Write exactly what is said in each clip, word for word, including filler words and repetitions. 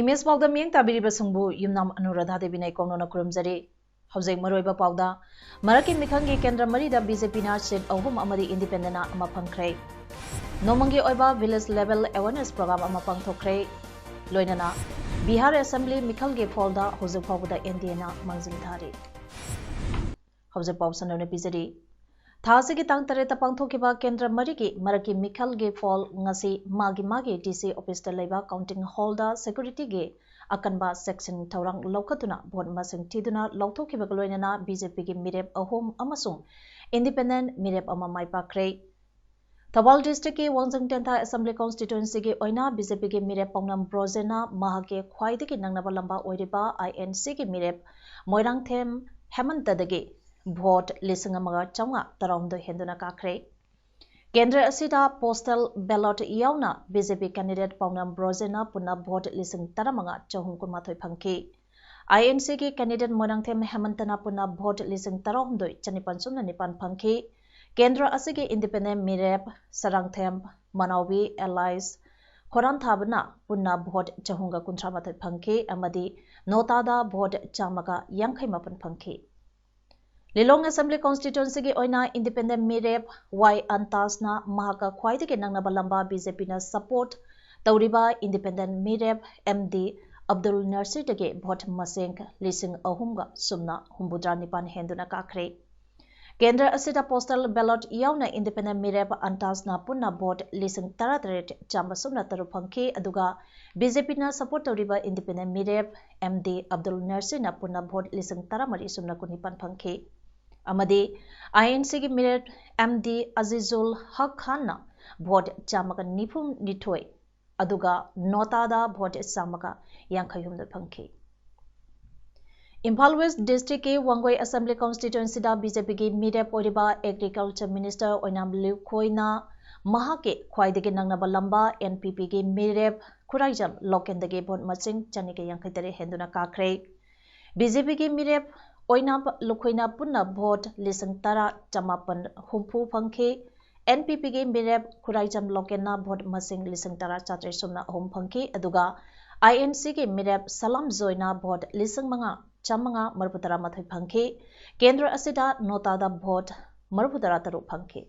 Image ꯄꯥꯎꯗ ꯃꯤꯠꯌꯦꯡ ꯇꯥꯕꯤꯔꯤꯕꯁꯤꯡꯕꯨ ꯌꯨꯝꯅꯥꯝ ꯑꯅꯨꯔꯥꯙꯥ ꯗꯦꯕꯤꯅ ꯏꯀꯣꯛꯅꯅ ꯈꯨꯔꯨꯝꯖꯔꯤ꯫ ꯍꯧꯖꯤꯛ ꯃꯔꯨꯑꯣꯏꯕ ꯄꯥꯎꯗ, ꯃꯔꯛꯀꯤ ꯃꯤꯈꯜꯒꯤ ꯀꯦꯟꯗ꯭ꯔ ꯃꯔꯤꯗ ꯕꯤ ꯖꯦ ꯄꯤꯅ ꯁꯤꯠ ꯑꯍꯨꯝ ꯑꯃꯗꯤ ꯏꯟꯗꯤꯄꯦꯟꯗꯦꯟꯅ ꯑꯃ ꯐꯪꯈ꯭ꯔꯦ꯫ ꯅꯣꯡꯃꯒꯤ ꯑꯣꯏꯕ ꯚꯤꯂꯦꯖ ꯂꯦꯚꯦꯜ ꯑꯦꯋꯦꯔꯅꯦꯁ ꯄ꯭ꯔꯣꯒ꯭ꯔꯥꯝ ꯑꯃ ꯄꯥꯡꯊꯣꯛꯈ꯭ꯔꯦ꯫ ꯂꯣꯏꯅꯅ ꯕꯤꯍꯥꯔ ꯑꯦꯁꯦꯝꯕ꯭ꯂꯤ ꯃꯤꯈꯜꯒꯤ ꯐꯣꯜꯗ ꯍꯧꯖꯤꯛ ꯐꯥꯎꯕꯗ ꯑꯦꯟ ꯗꯤ ꯑꯦꯅ ꯃꯥꯡꯖꯤꯜ ꯊꯥꯔꯤ꯫ ꯍꯧꯖꯤꯛ ꯄꯥꯎ ꯁꯟꯗꯣꯛꯅ ꯄꯤꯖꯔꯤ꯫ ꯊꯥ ꯑꯁꯤꯒꯤ ꯇꯥꯡ ꯇꯔꯦꯠꯇ ꯄꯥꯡꯊꯣꯛꯈꯤꯕ ꯀꯦꯟꯗ꯭ꯔ ꯃꯔꯤꯒꯤ ꯃꯔꯛꯀꯤ ꯃꯤꯈꯜꯒꯤ ꯐꯣꯜ ꯉꯁꯤ ꯃꯥꯒꯤ ꯃꯥꯒꯤ ꯗꯤ ꯁꯤ ꯑꯣꯐꯤꯁꯇ ꯂꯩꯕ ꯀꯥꯎꯟꯇꯤꯡ ꯍꯣꯜꯗ ꯁꯦꯀ꯭ꯌꯨꯔꯤꯇꯤꯒꯤ ꯑꯀꯟꯕ ꯆꯦꯛꯁꯤꯟ ꯊꯧꯔꯥꯡ ꯂꯧꯈꯠꯇꯨꯅ ꯚꯣꯠ ꯃꯁꯤꯡ ꯊꯤꯗꯨꯅ ꯂꯧꯊꯣꯛꯈꯤꯕꯒ ꯂꯣꯏꯅꯅ ꯕꯤ ꯖꯦ ꯄꯤꯒꯤ ꯃꯤꯔꯦꯞ ꯑꯍꯨꯝ ꯑꯃꯁꯨꯡ ꯏꯟꯗꯤꯄꯦꯟꯗꯦꯟ ꯃꯤꯔꯦꯞ ꯑꯃ ꯃꯥꯏ ꯄꯥꯛꯈ꯭ꯔꯦ꯫ ꯊꯧꯕꯥꯜ ꯗꯤꯁꯇ꯭ꯔꯤꯛꯀꯤ ꯋꯥꯡꯖꯤꯡ ꯇꯦꯟꯊꯥ ꯑꯦꯁꯦꯝꯕ꯭ꯂꯤ ꯀꯣꯟꯁꯇꯤꯇ꯭ꯋꯦꯟꯁꯤꯒꯤ ꯑꯣꯏꯅ ꯕꯤ ꯖꯦ ꯄꯤꯒꯤ ꯃꯤꯔꯦꯞ ꯄꯥꯎꯅꯝ ꯕ꯭ꯔꯣꯖꯦꯟꯅ ꯃꯍꯥꯛꯀꯤ ꯈ꯭ꯋꯥꯏꯗꯒꯤ ꯅꯛꯅꯕ ꯂꯝꯕꯥ ꯑꯣꯏꯔꯤꯕ ꯑꯥꯏ ꯑꯦꯟ ꯁꯤꯒꯤ ꯃꯤꯔꯦꯞ ꯃꯣꯏꯔꯥꯡꯊꯦꯝ ꯍꯦꯃꯟꯇꯗꯒꯤ ꯚꯣꯠ ꯂꯤꯁꯤꯡ ꯑꯃꯒ ꯆꯥꯝꯃꯉꯥ ꯇꯔꯥꯍꯨꯝꯗꯣꯏ ꯍꯦꯟꯗꯨꯅ ꯀꯥꯈ꯭ꯔꯦ꯫ ꯀꯦꯟꯗ꯭ꯔ ꯑꯁꯤꯗ ꯄꯣꯁꯇꯦꯜ ꯕꯦꯂꯣꯠ ꯌꯥꯎꯅ ꯕꯤ ꯖꯦ ꯄꯤ ꯀꯦꯟꯗꯤꯗꯦꯠ ꯄꯥꯎꯅꯝ ꯕ꯭ꯔꯣꯖꯦꯟꯅ ꯄꯨꯟꯅ ꯚꯣꯠ ꯂꯤꯁꯤꯡ ꯇꯔꯥꯃꯉꯥ ꯆꯍꯨꯝ ꯀꯨꯟꯃꯥꯊꯣꯏ ꯐꯪꯈꯤ꯫ ꯑꯥꯏ ꯑꯦꯟ ꯁꯤꯒꯤ ꯀꯦꯟꯗꯤꯗꯦꯠ ꯃꯣꯏꯔꯥꯡꯊꯦꯝ ꯍꯦꯃꯟꯇꯅ ꯄꯨꯟꯅ ꯚꯣꯠ ꯂꯤꯁꯤꯡ ꯇꯔꯥꯍꯨꯝꯗꯣꯏ ꯆꯅꯤꯄꯥꯟ ꯁꯨꯞꯅ ꯅꯤꯄꯥꯟ ꯐꯪꯈꯤ꯫ ꯀꯦꯟꯗ꯭ꯔ ꯑꯁꯤꯒꯤ ꯏꯟꯗꯤꯄꯦꯟꯗꯦꯟ ꯃꯤꯔꯦꯞ ꯁꯔꯥꯡꯊꯦꯝ ꯃꯅꯥꯎꯕꯤ ꯑꯦꯂꯥꯏꯁ ꯈꯣꯔꯥꯟꯊꯥꯕꯅ ꯄꯨꯟꯅ ꯚꯣꯠ ꯆꯍꯨꯝꯒ ꯀꯨꯟꯊ꯭ꯔꯥ ꯃꯥꯊꯣꯏ ꯐꯪꯈꯤ ꯑꯃꯗꯤ ꯅꯣꯇꯥꯗ ꯚꯣꯠ ꯆꯥꯝꯃꯒ ꯌꯥꯡꯈꯩ ꯃꯥꯄꯟ ꯐꯪꯈꯤ꯫ ꯂꯤꯂꯣꯡ ꯑꯦꯁꯦꯝꯕ꯭ꯂꯤ ꯀꯣꯟꯁꯇꯤꯇ꯭ꯋꯦꯟꯁꯤꯒꯤ ꯑꯣꯏꯅ ꯏꯟꯗꯤꯄꯦꯟꯗꯦꯟ ꯃꯤꯔꯦꯞ ꯋꯥꯏ ꯑꯟꯇꯥꯁꯅ ꯃꯍꯥꯛꯀ ꯈ꯭ꯋꯥꯏꯗꯒꯤ ꯅꯛꯅꯕ ꯂꯝꯕꯥ ꯕꯤ ꯖꯦ ꯄꯤꯅ ꯁꯄꯣꯔꯠ ꯇꯧꯔꯤꯕ ꯏꯟꯗꯤꯄꯦꯟꯗꯦꯟ ꯃꯤꯔꯦꯞ ꯑꯦꯝ ꯗꯤ ꯑꯕꯗꯨꯜ ꯅꯔꯁꯤꯗꯒꯤ ꯚꯣꯠ ꯃꯁꯤꯡ ꯂꯤꯁꯤꯡ ꯑꯍꯨꯝꯒ ꯁꯨꯞꯅ ꯍꯨꯝꯐꯨꯇꯔꯥ ꯅꯤꯄꯥꯟ ꯍꯦꯟꯗꯨꯅ ꯀꯥꯈ꯭ꯔꯦ꯫ ꯀꯦꯟꯗ꯭ꯔ ꯑꯁꯤꯗ ꯄꯣꯁꯇꯦꯜ ꯕꯦꯂꯣꯠ ꯌꯥꯎꯅ ꯏꯟꯗꯤꯄꯦꯟꯗꯦꯟ ꯃꯤꯔꯦꯞ ꯑꯟꯇꯥꯁꯅ ꯄꯨꯟꯅ ꯚꯣꯠ ꯂꯤꯁꯤꯡ ꯇꯔꯥꯇꯔꯦꯠ ꯆꯥꯝꯃ ꯁꯨꯞꯅ ꯇꯔꯨꯛ ꯐꯪꯈꯤ, ꯑꯗꯨꯒ ꯕꯤ ꯖꯦ ꯄꯤꯅ ꯁꯄꯣꯔꯠ ꯇꯧꯔꯤꯕ ꯏꯟꯗꯤꯄꯦꯟꯗꯦꯟ ꯃꯤꯔꯦꯞ ꯑꯦꯝ ꯗꯤ ꯑꯕꯗꯨꯜ ꯅꯔꯁꯤꯅ ꯄꯨꯟꯅ ꯚꯣꯠ ꯂꯤꯁꯤꯡ ꯇꯔꯥꯃꯔꯤ ꯁꯨꯞꯅ ꯀꯨꯟꯅꯤꯄꯥꯟ ꯐꯪꯈꯤ꯫ ꯑꯃꯗꯤ ꯑꯥꯏ ꯑꯦꯟ ꯁꯤꯒꯤ ꯃꯤꯔꯦꯞ ꯑꯦꯝ ꯗꯤ ꯑꯖꯤꯖꯨꯜ ꯍꯛ ꯈꯥꯟꯅ ꯚꯣꯠ ꯆꯥꯝꯃꯒ ꯅꯤꯐꯨ ꯅꯤꯊꯣꯏ ꯑꯗꯨꯒ ꯅꯣꯇꯥꯗ ꯚꯣꯠ ꯆꯥꯝꯃꯒ ꯌꯥꯡꯈꯩ ꯍꯨꯝꯗꯣꯏ ꯐꯪꯈꯤ꯫ ꯏꯝꯐꯥꯜ ꯋꯦꯁ ꯗꯤꯁꯇ꯭ꯔꯤꯛꯀꯤ ꯋꯥꯡꯒꯣꯏ ꯑꯦꯁꯦꯝꯕ꯭ꯂꯤ ꯀꯣꯟꯁꯇꯤꯇ꯭ꯋꯦꯟꯁꯤꯗ ꯕꯤ ꯖꯦ ꯄꯤꯒꯤ ꯃꯤꯔꯦꯞ ꯑꯣꯏꯔꯤꯕ ꯑꯦꯒ꯭ꯔꯤꯀꯜꯆꯔ ꯃꯤꯅꯤꯁꯇꯔ ꯑꯣꯏꯅꯥꯝ ꯂꯨꯈꯣꯏꯅ ꯃꯍꯥꯛꯀꯤ ꯈ꯭ꯋꯥꯏꯗꯒꯤ ꯅꯛꯅꯕ ꯂꯝꯕꯥ ꯑꯦꯟ ꯄꯤ ꯄꯤꯒꯤ ꯃꯤꯔꯦꯞ ꯈꯨꯔꯥꯏꯖꯝ ꯂꯣꯀꯦꯟꯗꯒꯤ ꯚꯣꯠ ꯃꯁꯤꯡ ꯆꯅꯤꯒ ꯌꯥꯡꯈꯩ ꯇꯔꯦꯠ ꯍꯦꯟꯗꯨꯅ ꯀꯥꯈ꯭ꯔꯦ꯫ ꯕꯤ ꯖꯦ ꯄꯤꯒꯤ ꯃꯤꯔꯦꯞ ꯑꯣꯏꯅꯥꯝ ꯂꯨꯈꯣꯏꯅ ꯄꯨꯟꯅ ꯚꯣꯠ ꯂꯤꯁꯤꯡ ꯇꯔꯥ ꯆꯃꯥꯄꯟ ꯍꯨꯝꯐꯨ ꯐꯪꯈꯤ꯫ ꯑꯦꯟ ꯄꯤ ꯄꯤꯒꯤ ꯃꯤꯔꯦꯞ ꯈꯨꯔꯥꯏꯖꯝ ꯂꯣꯀꯦꯟꯅ ꯚꯣꯠ ꯃꯁꯤꯡ ꯂꯤꯁꯤꯡ ꯇꯔꯥ ꯆꯥꯇ꯭ꯔꯦꯠ ꯁꯨꯞꯅ ꯑꯍꯨꯝ ꯐꯪꯈꯤ, ꯑꯗꯨꯒ ꯑꯥꯏ ꯑꯦꯟ ꯁꯤꯒꯤ ꯃꯤꯔꯦꯞ ꯁꯂꯥꯝ ꯖꯣꯏꯅ ꯚꯣꯠ ꯂꯤꯁꯤꯡ ꯃꯉꯥ ꯆꯥꯝꯃꯉꯥ ꯃꯔꯤꯐꯨ ꯇꯔꯥ ꯃꯥꯊꯣꯏ ꯐꯪꯈꯤ꯫ ꯀꯦꯟꯗ꯭ꯔ ꯑꯁꯤꯗ ꯅꯣꯇꯥꯗ ꯚꯣꯠ ꯃꯔꯤꯐꯨ ꯇꯔꯥ ꯇꯔꯨꯛ ꯐꯪꯈꯤ꯫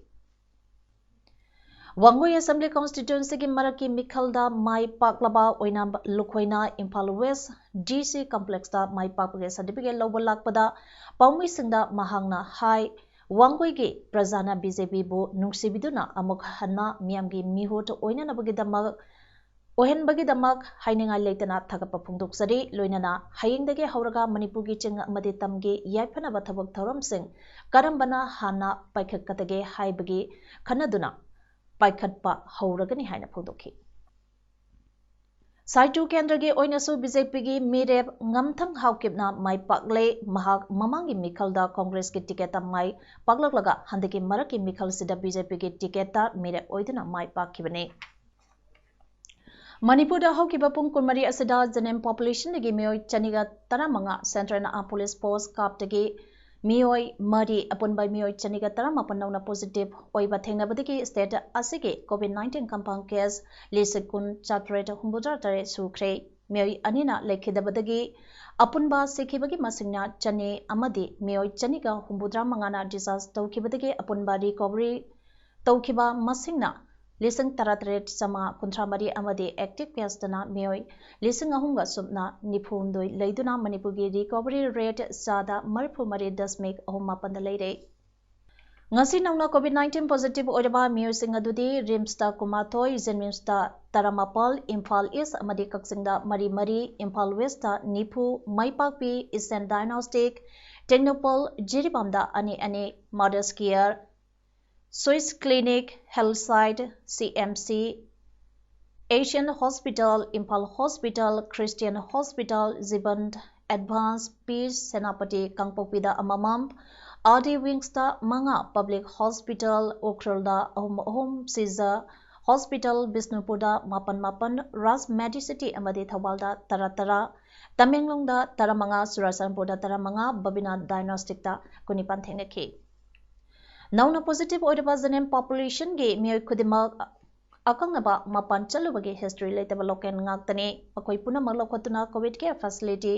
ꯋꯥꯡꯒꯣꯏ ꯑꯦꯁꯦꯝꯕ꯭ꯂꯤ ꯀꯣꯟꯁꯇꯤꯇ꯭ꯋꯦꯟꯁꯤꯒꯤ ꯃꯔꯛꯀꯤ ꯃꯤꯈꯜꯗ ꯃꯥꯏ ꯄꯥꯛꯂꯕ ꯑꯣꯏꯅꯥꯝ ꯂꯨꯈꯣꯏꯅ ꯏꯝꯐꯥꯜ ꯋꯦꯁ ꯗꯤ ꯁꯤ ꯀꯝꯄ꯭ꯂꯦꯛꯁꯇ ꯃꯥꯏ ꯄꯥꯛꯄꯒꯤ ꯁꯥꯔꯇꯤꯐꯤꯀꯦꯠ ꯂꯧꯕ ꯂꯥꯛꯄꯗ ꯄꯥꯎꯃꯤꯁꯤꯡꯗ ꯃꯍꯥꯛꯅ ꯍꯥꯏ, ꯋꯥꯡꯒꯣꯏꯒꯤ ꯄ꯭ꯔꯖꯥꯅ ꯕꯤ ꯖꯦ ꯄꯤꯕꯨ ꯅꯨꯡꯁꯤꯕꯤꯗꯨꯅ ꯑꯃꯨꯛ ꯍꯟꯅ ꯃꯤꯌꯥꯝꯒꯤ ꯃꯤꯍꯨꯠ ꯑꯣꯏꯅꯅꯕꯒꯤꯗꯃꯛ, ꯑꯣꯏꯍꯟꯕꯒꯤꯗꯃꯛ ꯍꯥꯏꯅꯤꯡꯉꯥꯏ ꯂꯩꯇꯅ ꯊꯥꯒꯠꯄ ꯐꯣꯡꯗꯣꯛꯆꯔꯤ꯫ ꯂꯣꯏꯅꯅ ꯍꯌꯦꯡꯗꯒꯤ ꯍꯧꯔꯒ ꯃꯅꯤꯄꯨꯔꯒꯤ ꯆꯤꯡ ꯑꯃꯗꯤ ꯇꯝꯒꯤ ꯌꯥꯏꯐꯅꯕ ꯊꯕꯛ ꯊꯧꯔꯝꯁꯤꯡ ꯀꯔꯝꯕꯅ ꯍꯥꯟꯅ ꯄꯥꯏꯈꯠꯀꯗꯒꯦ ꯍꯥꯏꯕꯒꯤ ꯈꯟꯅꯗꯨꯅ ꯄꯥꯏꯈꯠꯄ ꯍꯧꯔꯒꯅꯤ ꯍꯥꯏꯅ ꯐꯣꯡꯗꯣꯛꯈꯤ꯫ ꯁꯥꯏꯇꯨ ꯀꯦꯟꯗ꯭ꯔꯒꯤ ꯑꯣꯏꯅꯁꯨ ꯕꯤ ꯖꯦ ꯄꯤꯒꯤ ꯃꯤꯔꯦꯞ ꯉꯝꯊꯪ ꯍꯥꯎꯀꯤꯞꯅ ꯃꯥꯏ ꯄꯥꯛꯂꯦ꯫ ꯃꯍꯥꯛ ꯃꯃꯥꯡꯒꯤ ꯃꯤꯈꯜꯗ ꯀꯣꯡꯒ꯭ꯔꯦꯁꯀꯤ ꯇꯤꯀꯦꯠꯇ ꯃꯥꯏ ꯄꯥꯛꯂꯛꯂꯒ ꯍꯟꯗꯛꯀꯤ ꯃꯔꯛꯀꯤ ꯃꯤꯈꯜꯁꯤꯗ ꯕꯤ ꯖꯦ ꯄꯤꯒꯤ ꯇꯤꯀꯦꯠꯇ ꯃꯤꯔꯦꯞ ꯑꯣꯏꯗꯨꯅ ꯃꯥꯏ ꯄꯥꯛꯈꯤꯕꯅꯤ꯫ ꯃꯅꯤꯄꯨꯔꯗ ꯍꯧꯈꯤꯕ ꯄꯨꯡ ꯀꯨꯟꯃꯔꯤ ꯑꯁꯤꯗ ꯖꯦꯅꯦꯝ ꯄꯣꯄꯨꯂꯦꯁꯟꯗꯒꯤ ꯃꯤꯑꯣꯏ ꯆꯅꯤꯒ ꯇꯔꯥꯃꯉꯥ, ꯁꯦꯟꯇ꯭ꯔꯦꯜ ꯄꯨꯂꯤꯁ ꯐꯣꯔꯁ ꯀꯥꯞꯇꯒꯤ ꯃꯤꯑꯣꯏ ꯃꯔꯤ, ꯑꯄꯨꯟꯕ ꯃꯤꯑꯣꯏ ꯆꯅꯤꯒ ꯇꯔꯥꯃꯥꯄꯟ ꯅꯧꯅ ꯄꯣꯖꯤꯇꯤꯚ ꯑꯣꯏꯕ ꯊꯦꯡꯅꯕꯗꯒꯤ ꯁ꯭ꯇꯦꯠ ꯑꯁꯤꯒꯤ ꯀꯣꯚꯤꯗ ꯅꯥꯏꯟꯇꯤꯟ ꯀꯝꯄꯥꯎꯟ ꯀꯦꯁ ꯂꯤꯁꯤꯡ ꯀꯨꯟ ꯆꯥꯇ꯭ꯔꯦꯠ ꯍꯨꯝꯐꯨꯇꯔꯥ ꯇꯔꯦꯠ ꯁꯨꯈ꯭ꯔꯦ꯫ ꯃꯤꯑꯣꯏ ꯑꯅꯤꯅ ꯂꯩꯈꯤꯗꯕꯗꯒꯤ ꯑꯄꯨꯟꯕ ꯁꯤꯈꯤꯕꯒꯤ ꯃꯁꯤꯡꯅ ꯆꯅꯤ ꯑꯃꯗꯤ ꯃꯤꯑꯣꯏ ꯆꯅꯤꯒ ꯍꯨꯝꯐꯨꯇꯔꯥ ꯃꯉꯥꯅ ꯗꯤꯁꯆꯥꯔꯖ ꯇꯧꯈꯤꯕꯗꯒꯤ ꯑꯄꯨꯟꯕ ꯔꯤꯀꯣꯚꯔꯤ ꯇꯧꯈꯤꯕ ꯃꯁꯤꯡꯅ ꯂꯤꯁꯤꯡ ꯇꯔꯥꯇꯔꯦꯠ ꯆꯥꯝꯃꯉꯥ ꯀꯨꯟꯊ꯭ꯔꯥ ꯃꯔꯤ ꯑꯃꯗꯤ ꯑꯦꯛꯇꯤꯚ ꯀꯦꯁꯇꯅ ꯃꯤꯑꯣꯏ ꯂꯤꯁꯤꯡ ꯑꯍꯨꯝꯒ ꯁꯨꯞꯅ ꯅꯤꯐꯨ ꯍꯨꯝꯗꯣꯏ ꯂꯩꯗꯨꯅ ꯃꯅꯤꯄꯨꯔꯒꯤ ꯔꯤꯀꯣꯚꯔꯤ ꯔꯦꯠ ꯆꯥꯗ ꯃꯔꯤꯐꯨ ꯃꯔꯤ ꯗꯁꯃꯤꯛ ꯑꯍꯨꯝ ꯃꯥꯄꯟꯗ ꯂꯩꯔꯦ꯫ ꯉꯁꯤ ꯅꯧꯅ ꯀꯣꯚꯤꯗ ꯅꯥꯏꯟꯇꯤꯟ ꯄꯣꯖꯤꯇꯤꯚ ꯑꯣꯏꯔꯕ ꯃꯤꯑꯣꯏꯁꯤꯡ ꯑꯗꯨꯗꯤ ꯔꯤꯝꯁꯇ ꯀꯨꯟꯃꯥꯊꯣꯏ, ꯖꯦꯅꯤꯝꯁꯇ ꯇꯔꯥꯃꯥꯄꯜ, ꯏꯝꯐꯥꯜ ꯏꯁ ꯑꯃꯗꯤ ꯀꯛꯆꯤꯡꯗ ꯃꯔꯤ ꯃꯔꯤ, ꯏꯝꯐꯥꯜ ꯋꯦꯁꯇ ꯅꯤꯐꯨ, ꯃꯥꯏꯄꯥꯛꯄꯤ, ꯏꯁꯇꯔꯟ ꯗꯥꯏꯒꯅꯣꯁꯇꯤꯛ, ꯇꯦꯡꯅꯧꯄꯜ, ꯖꯤꯔꯤꯕꯥꯝꯗ ꯑꯅꯤ ꯑꯅꯤ, ꯃꯗꯔꯁ ꯀꯤꯌꯔ, ꯁ꯭ꯋꯤꯁ ꯀ꯭ꯂꯤꯅꯤꯛ, ꯍꯦꯜꯊ ꯁꯥꯏꯠ, ꯁꯤ M C, Asian Hospital, Imphal Hospital, Christian Hospital, Jiban Advance, Peace, Senapati, ꯀꯥꯡꯄꯣꯛꯄꯤꯗ ꯑꯃꯃꯝ, R D Wings ꯇ ꯃꯉꯥ, Public Hospital, ꯎꯈ꯭ꯔꯨꯜꯗ ꯑꯍꯨꯝ ꯑꯍꯨꯝ, ꯁꯤꯖ Hospital, ꯕꯤꯁꯅꯨꯄꯨꯔꯗ ꯃꯥꯄꯟ ꯃꯥꯄꯟ, ꯔꯥꯖ Medicity ꯑꯃꯗꯤ ꯊꯧꯕꯥꯜꯗ ꯇꯔꯥ ꯇꯔꯥ, ꯇꯃꯦꯡꯂꯣꯡꯗ ꯇꯔꯥꯃꯉꯥ, ꯆꯨꯔꯥꯆꯥꯟꯄꯨꯔꯗ ꯇꯔꯥꯃꯉꯥ, ꯕꯕꯤꯅꯥ Diagnostic ꯇ ꯀꯨꯟꯅꯤꯄꯥꯟ ꯊꯦꯡꯅꯈꯤ꯫ ꯅꯧꯅ positive ꯑꯣꯏꯔꯕ ꯖꯦꯅꯦꯝ population ꯒꯤ ꯃꯤꯑꯣꯏ ꯈꯨꯗꯤꯡꯃꯛ ꯑꯀꯛꯅꯕ ꯃꯄꯥꯟ ꯆꯠꯂꯨꯕꯒꯤ history ꯂꯩꯇꯕ local ꯉꯥꯛꯇꯅꯤ꯫ ꯃꯈꯣꯏ ꯄꯨꯝꯅꯃꯛ ꯂꯧꯈꯠꯇꯨꯅ COVID care facility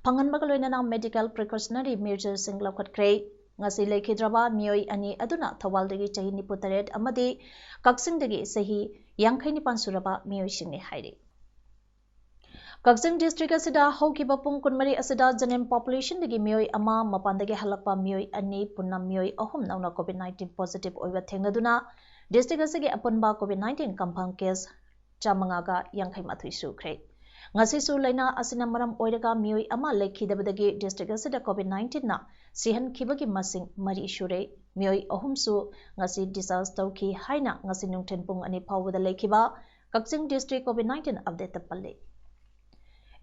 ꯐꯪꯍꯟꯕꯒ ꯂꯣꯏꯅꯅ medical precautionary measures ꯁꯤꯡ ꯂꯧꯈꯠꯈ꯭ꯔꯦ꯫ ꯉꯁꯤ ꯂꯩꯈꯤꯗ꯭ꯔꯕ ꯃꯤꯑꯣꯏ ꯑꯅꯤ ꯑꯗꯨꯅ ꯊꯧꯕꯥꯜꯗꯒꯤ ꯆꯍꯤ ꯅꯤꯐꯨ ꯇꯔꯦꯠ ꯑꯃꯗꯤ ꯀꯛꯆꯤꯡꯗꯒꯤ ꯆꯍꯤ ꯌꯥꯡꯈꯩ ꯅꯤꯄꯥꯟ ꯁꯨꯔꯕ ꯃꯤꯑꯣꯏꯁꯤꯡꯅꯤ ꯍꯥꯏꯔꯤ꯫ ꯀꯛꯆꯤꯡ district ꯑꯁꯤꯗ ꯍꯧꯈꯤꯕ ꯄꯨꯡ ꯀꯨꯟꯃꯔꯤ ꯑꯁꯤꯗ ꯖꯦꯅꯦꯝ population ꯗꯒꯤ ꯃꯤꯑꯣꯏ ꯑꯃ, ꯃꯄꯥꯟꯗꯒꯤ ꯍꯜꯂꯛꯄ ꯃꯤꯑꯣꯏ ꯑꯅꯤ, ꯄꯨꯟꯅ ꯃꯤꯑꯣꯏ ꯑꯍꯨꯝ ꯅꯧꯅ COVID nineteen positive ꯑꯣꯏꯕ ꯊꯦꯡꯅꯗꯨꯅ district ꯑꯁꯤꯒꯤ ꯑꯄꯨꯟꯕ COVID nineteen confirm case ꯆꯥꯃꯉꯥꯒ ꯌꯥꯡꯈꯩ ꯃꯥꯊꯣꯏ ꯁꯨꯈ꯭ꯔꯦ꯫ ꯉꯁꯤꯁꯨ ꯂꯥꯏꯅꯥ ꯑꯁꯤꯅ ꯃꯔꯝ ꯑꯣꯏꯔꯒ ꯃꯤꯑꯣꯏ ꯑꯃ ꯂꯩꯈꯤꯗꯕꯗꯒꯤ district ꯑꯁꯤꯗ COVID nineteen ꯅ ꯁꯤꯍꯟꯈꯤꯕꯒꯤ ꯃꯁꯤꯡ ꯃꯔꯤ ꯁꯨꯔꯦ꯫ ꯃꯤꯑꯣꯏ ꯑꯍꯨꯝꯁꯨ ꯉꯁꯤ discharge ꯇꯧꯈꯤ ꯍꯥꯏꯅ ꯉꯁꯤ ꯅꯨꯡꯊꯤꯜ ꯄꯨꯡ ꯑꯅꯤ ꯐꯥꯎꯕꯗ ꯂꯩꯈꯤꯕ ꯀꯛꯆꯤꯡ district COVID nineteen update ꯇ ꯄꯜꯂꯤ꯫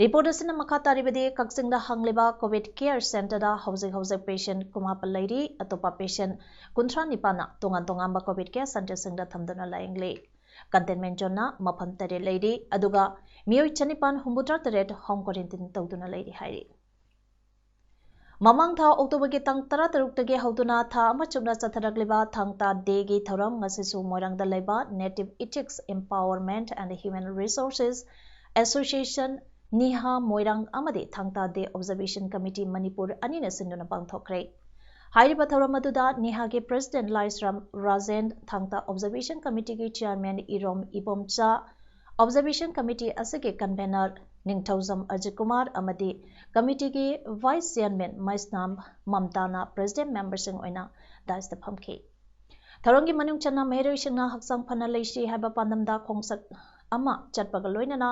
Report ꯑꯁꯤꯅ ꯃꯈꯥ ꯇꯥꯔꯤꯕꯗꯤ ꯀꯛꯆꯤꯡꯗ ꯍꯥꯡꯂꯤꯕ COVID care centre ꯗ ꯍꯧꯖꯤꯛ ꯍꯧꯖꯤꯛ patient ꯀꯨꯟꯃꯥꯄꯟ ꯂꯩꯔꯤ꯫ ꯑꯇꯣꯞꯄ patient ꯀꯨꯟꯊ꯭ꯔꯥ ꯅꯤꯄꯥꯟꯅ ꯇꯣꯉꯥꯟ ꯇꯣꯉꯥꯟꯕ COVID care centre ꯁꯤꯡꯗ ꯊꯝꯗꯨꯅ ꯂꯥꯌꯦꯡꯂꯤ꯫ Containment zone ꯅ ꯃꯐꯝ ꯇꯔꯦꯠ ꯂꯩꯔꯤ, ꯑꯗꯨꯒ ꯃꯤꯑꯣꯏ ꯆꯅꯤꯄꯥꯟ ꯍꯨꯝꯐꯨꯇꯔꯥ ꯇꯔꯦꯠ home quarantine ꯇꯧꯗꯨꯅ ꯂꯩꯔꯤ ꯍꯥꯏꯔꯤ꯫ ꯃꯃꯥꯡ ꯊꯥ October ꯒꯤ ꯇꯥꯡ ꯇꯔꯥꯇꯔꯨꯛꯇꯒꯤ ꯍꯧꯗꯨꯅ ꯊꯥ ꯑꯃ ꯆꯨꯞꯅ ꯆꯠꯊꯔꯛꯂꯤꯕ ꯊꯥꯡ ꯇꯥ Day ꯒꯤ ꯊꯧꯔꯝ ꯉꯁꯤꯁꯨ ꯃꯣꯏꯔꯥꯡꯗ ꯂꯩꯕ Native Ethics Empowerment and Human Resources Association, ꯅꯤꯍꯥ ꯃꯣꯏꯔꯥꯡ ꯑꯃꯗꯤ ꯊꯥꯡ ꯇꯥ Day Observation Committee ꯃꯅꯤꯄꯨꯔ ꯑꯅꯤꯅ ꯁꯤꯟꯗꯨꯅ ꯄꯥꯡꯊꯣꯛꯈ꯭ꯔꯦ꯫ ꯍꯥꯏꯔꯤꯕ ꯊꯧꯔꯝ ꯑꯗꯨꯗ ꯅꯤꯍꯥꯒꯤ president ꯂꯥꯏꯁ꯭ꯔꯝ ꯔꯥꯖꯦꯟ, ꯊꯥꯡ ꯇꯥ Observation Committee ꯒꯤ chairman ꯏꯔꯣꯝ ꯏꯕꯣꯝꯆꯥ, Observation Committee ꯑꯁꯤꯒꯤ convener ꯅꯤꯡꯊꯧꯖꯝ ꯑꯖꯤꯠ ꯀꯨꯃꯥꯔ ꯑꯃꯗꯤ committee ꯒꯤ vice chairman ꯃꯩꯁꯅꯥꯝ ꯃꯝꯇꯥꯅ president member ꯁꯤꯡ ꯑꯣꯏꯅ dais ꯇ ꯐꯝꯈꯤ꯫ ꯊꯧꯔꯝꯒꯤ ꯃꯅꯨꯡ ꯆꯟꯅ ꯃꯍꯩꯔꯣꯏꯁꯤꯡꯅ ꯍꯛꯆꯥꯡ ꯐꯅ ꯂꯩꯁꯤ ꯍꯥꯏꯕ ꯄꯥꯟꯗꯝꯗ ꯈꯣꯡꯆꯠ ꯑꯃ ꯆꯠꯄꯒ ꯂꯣꯏꯅꯅ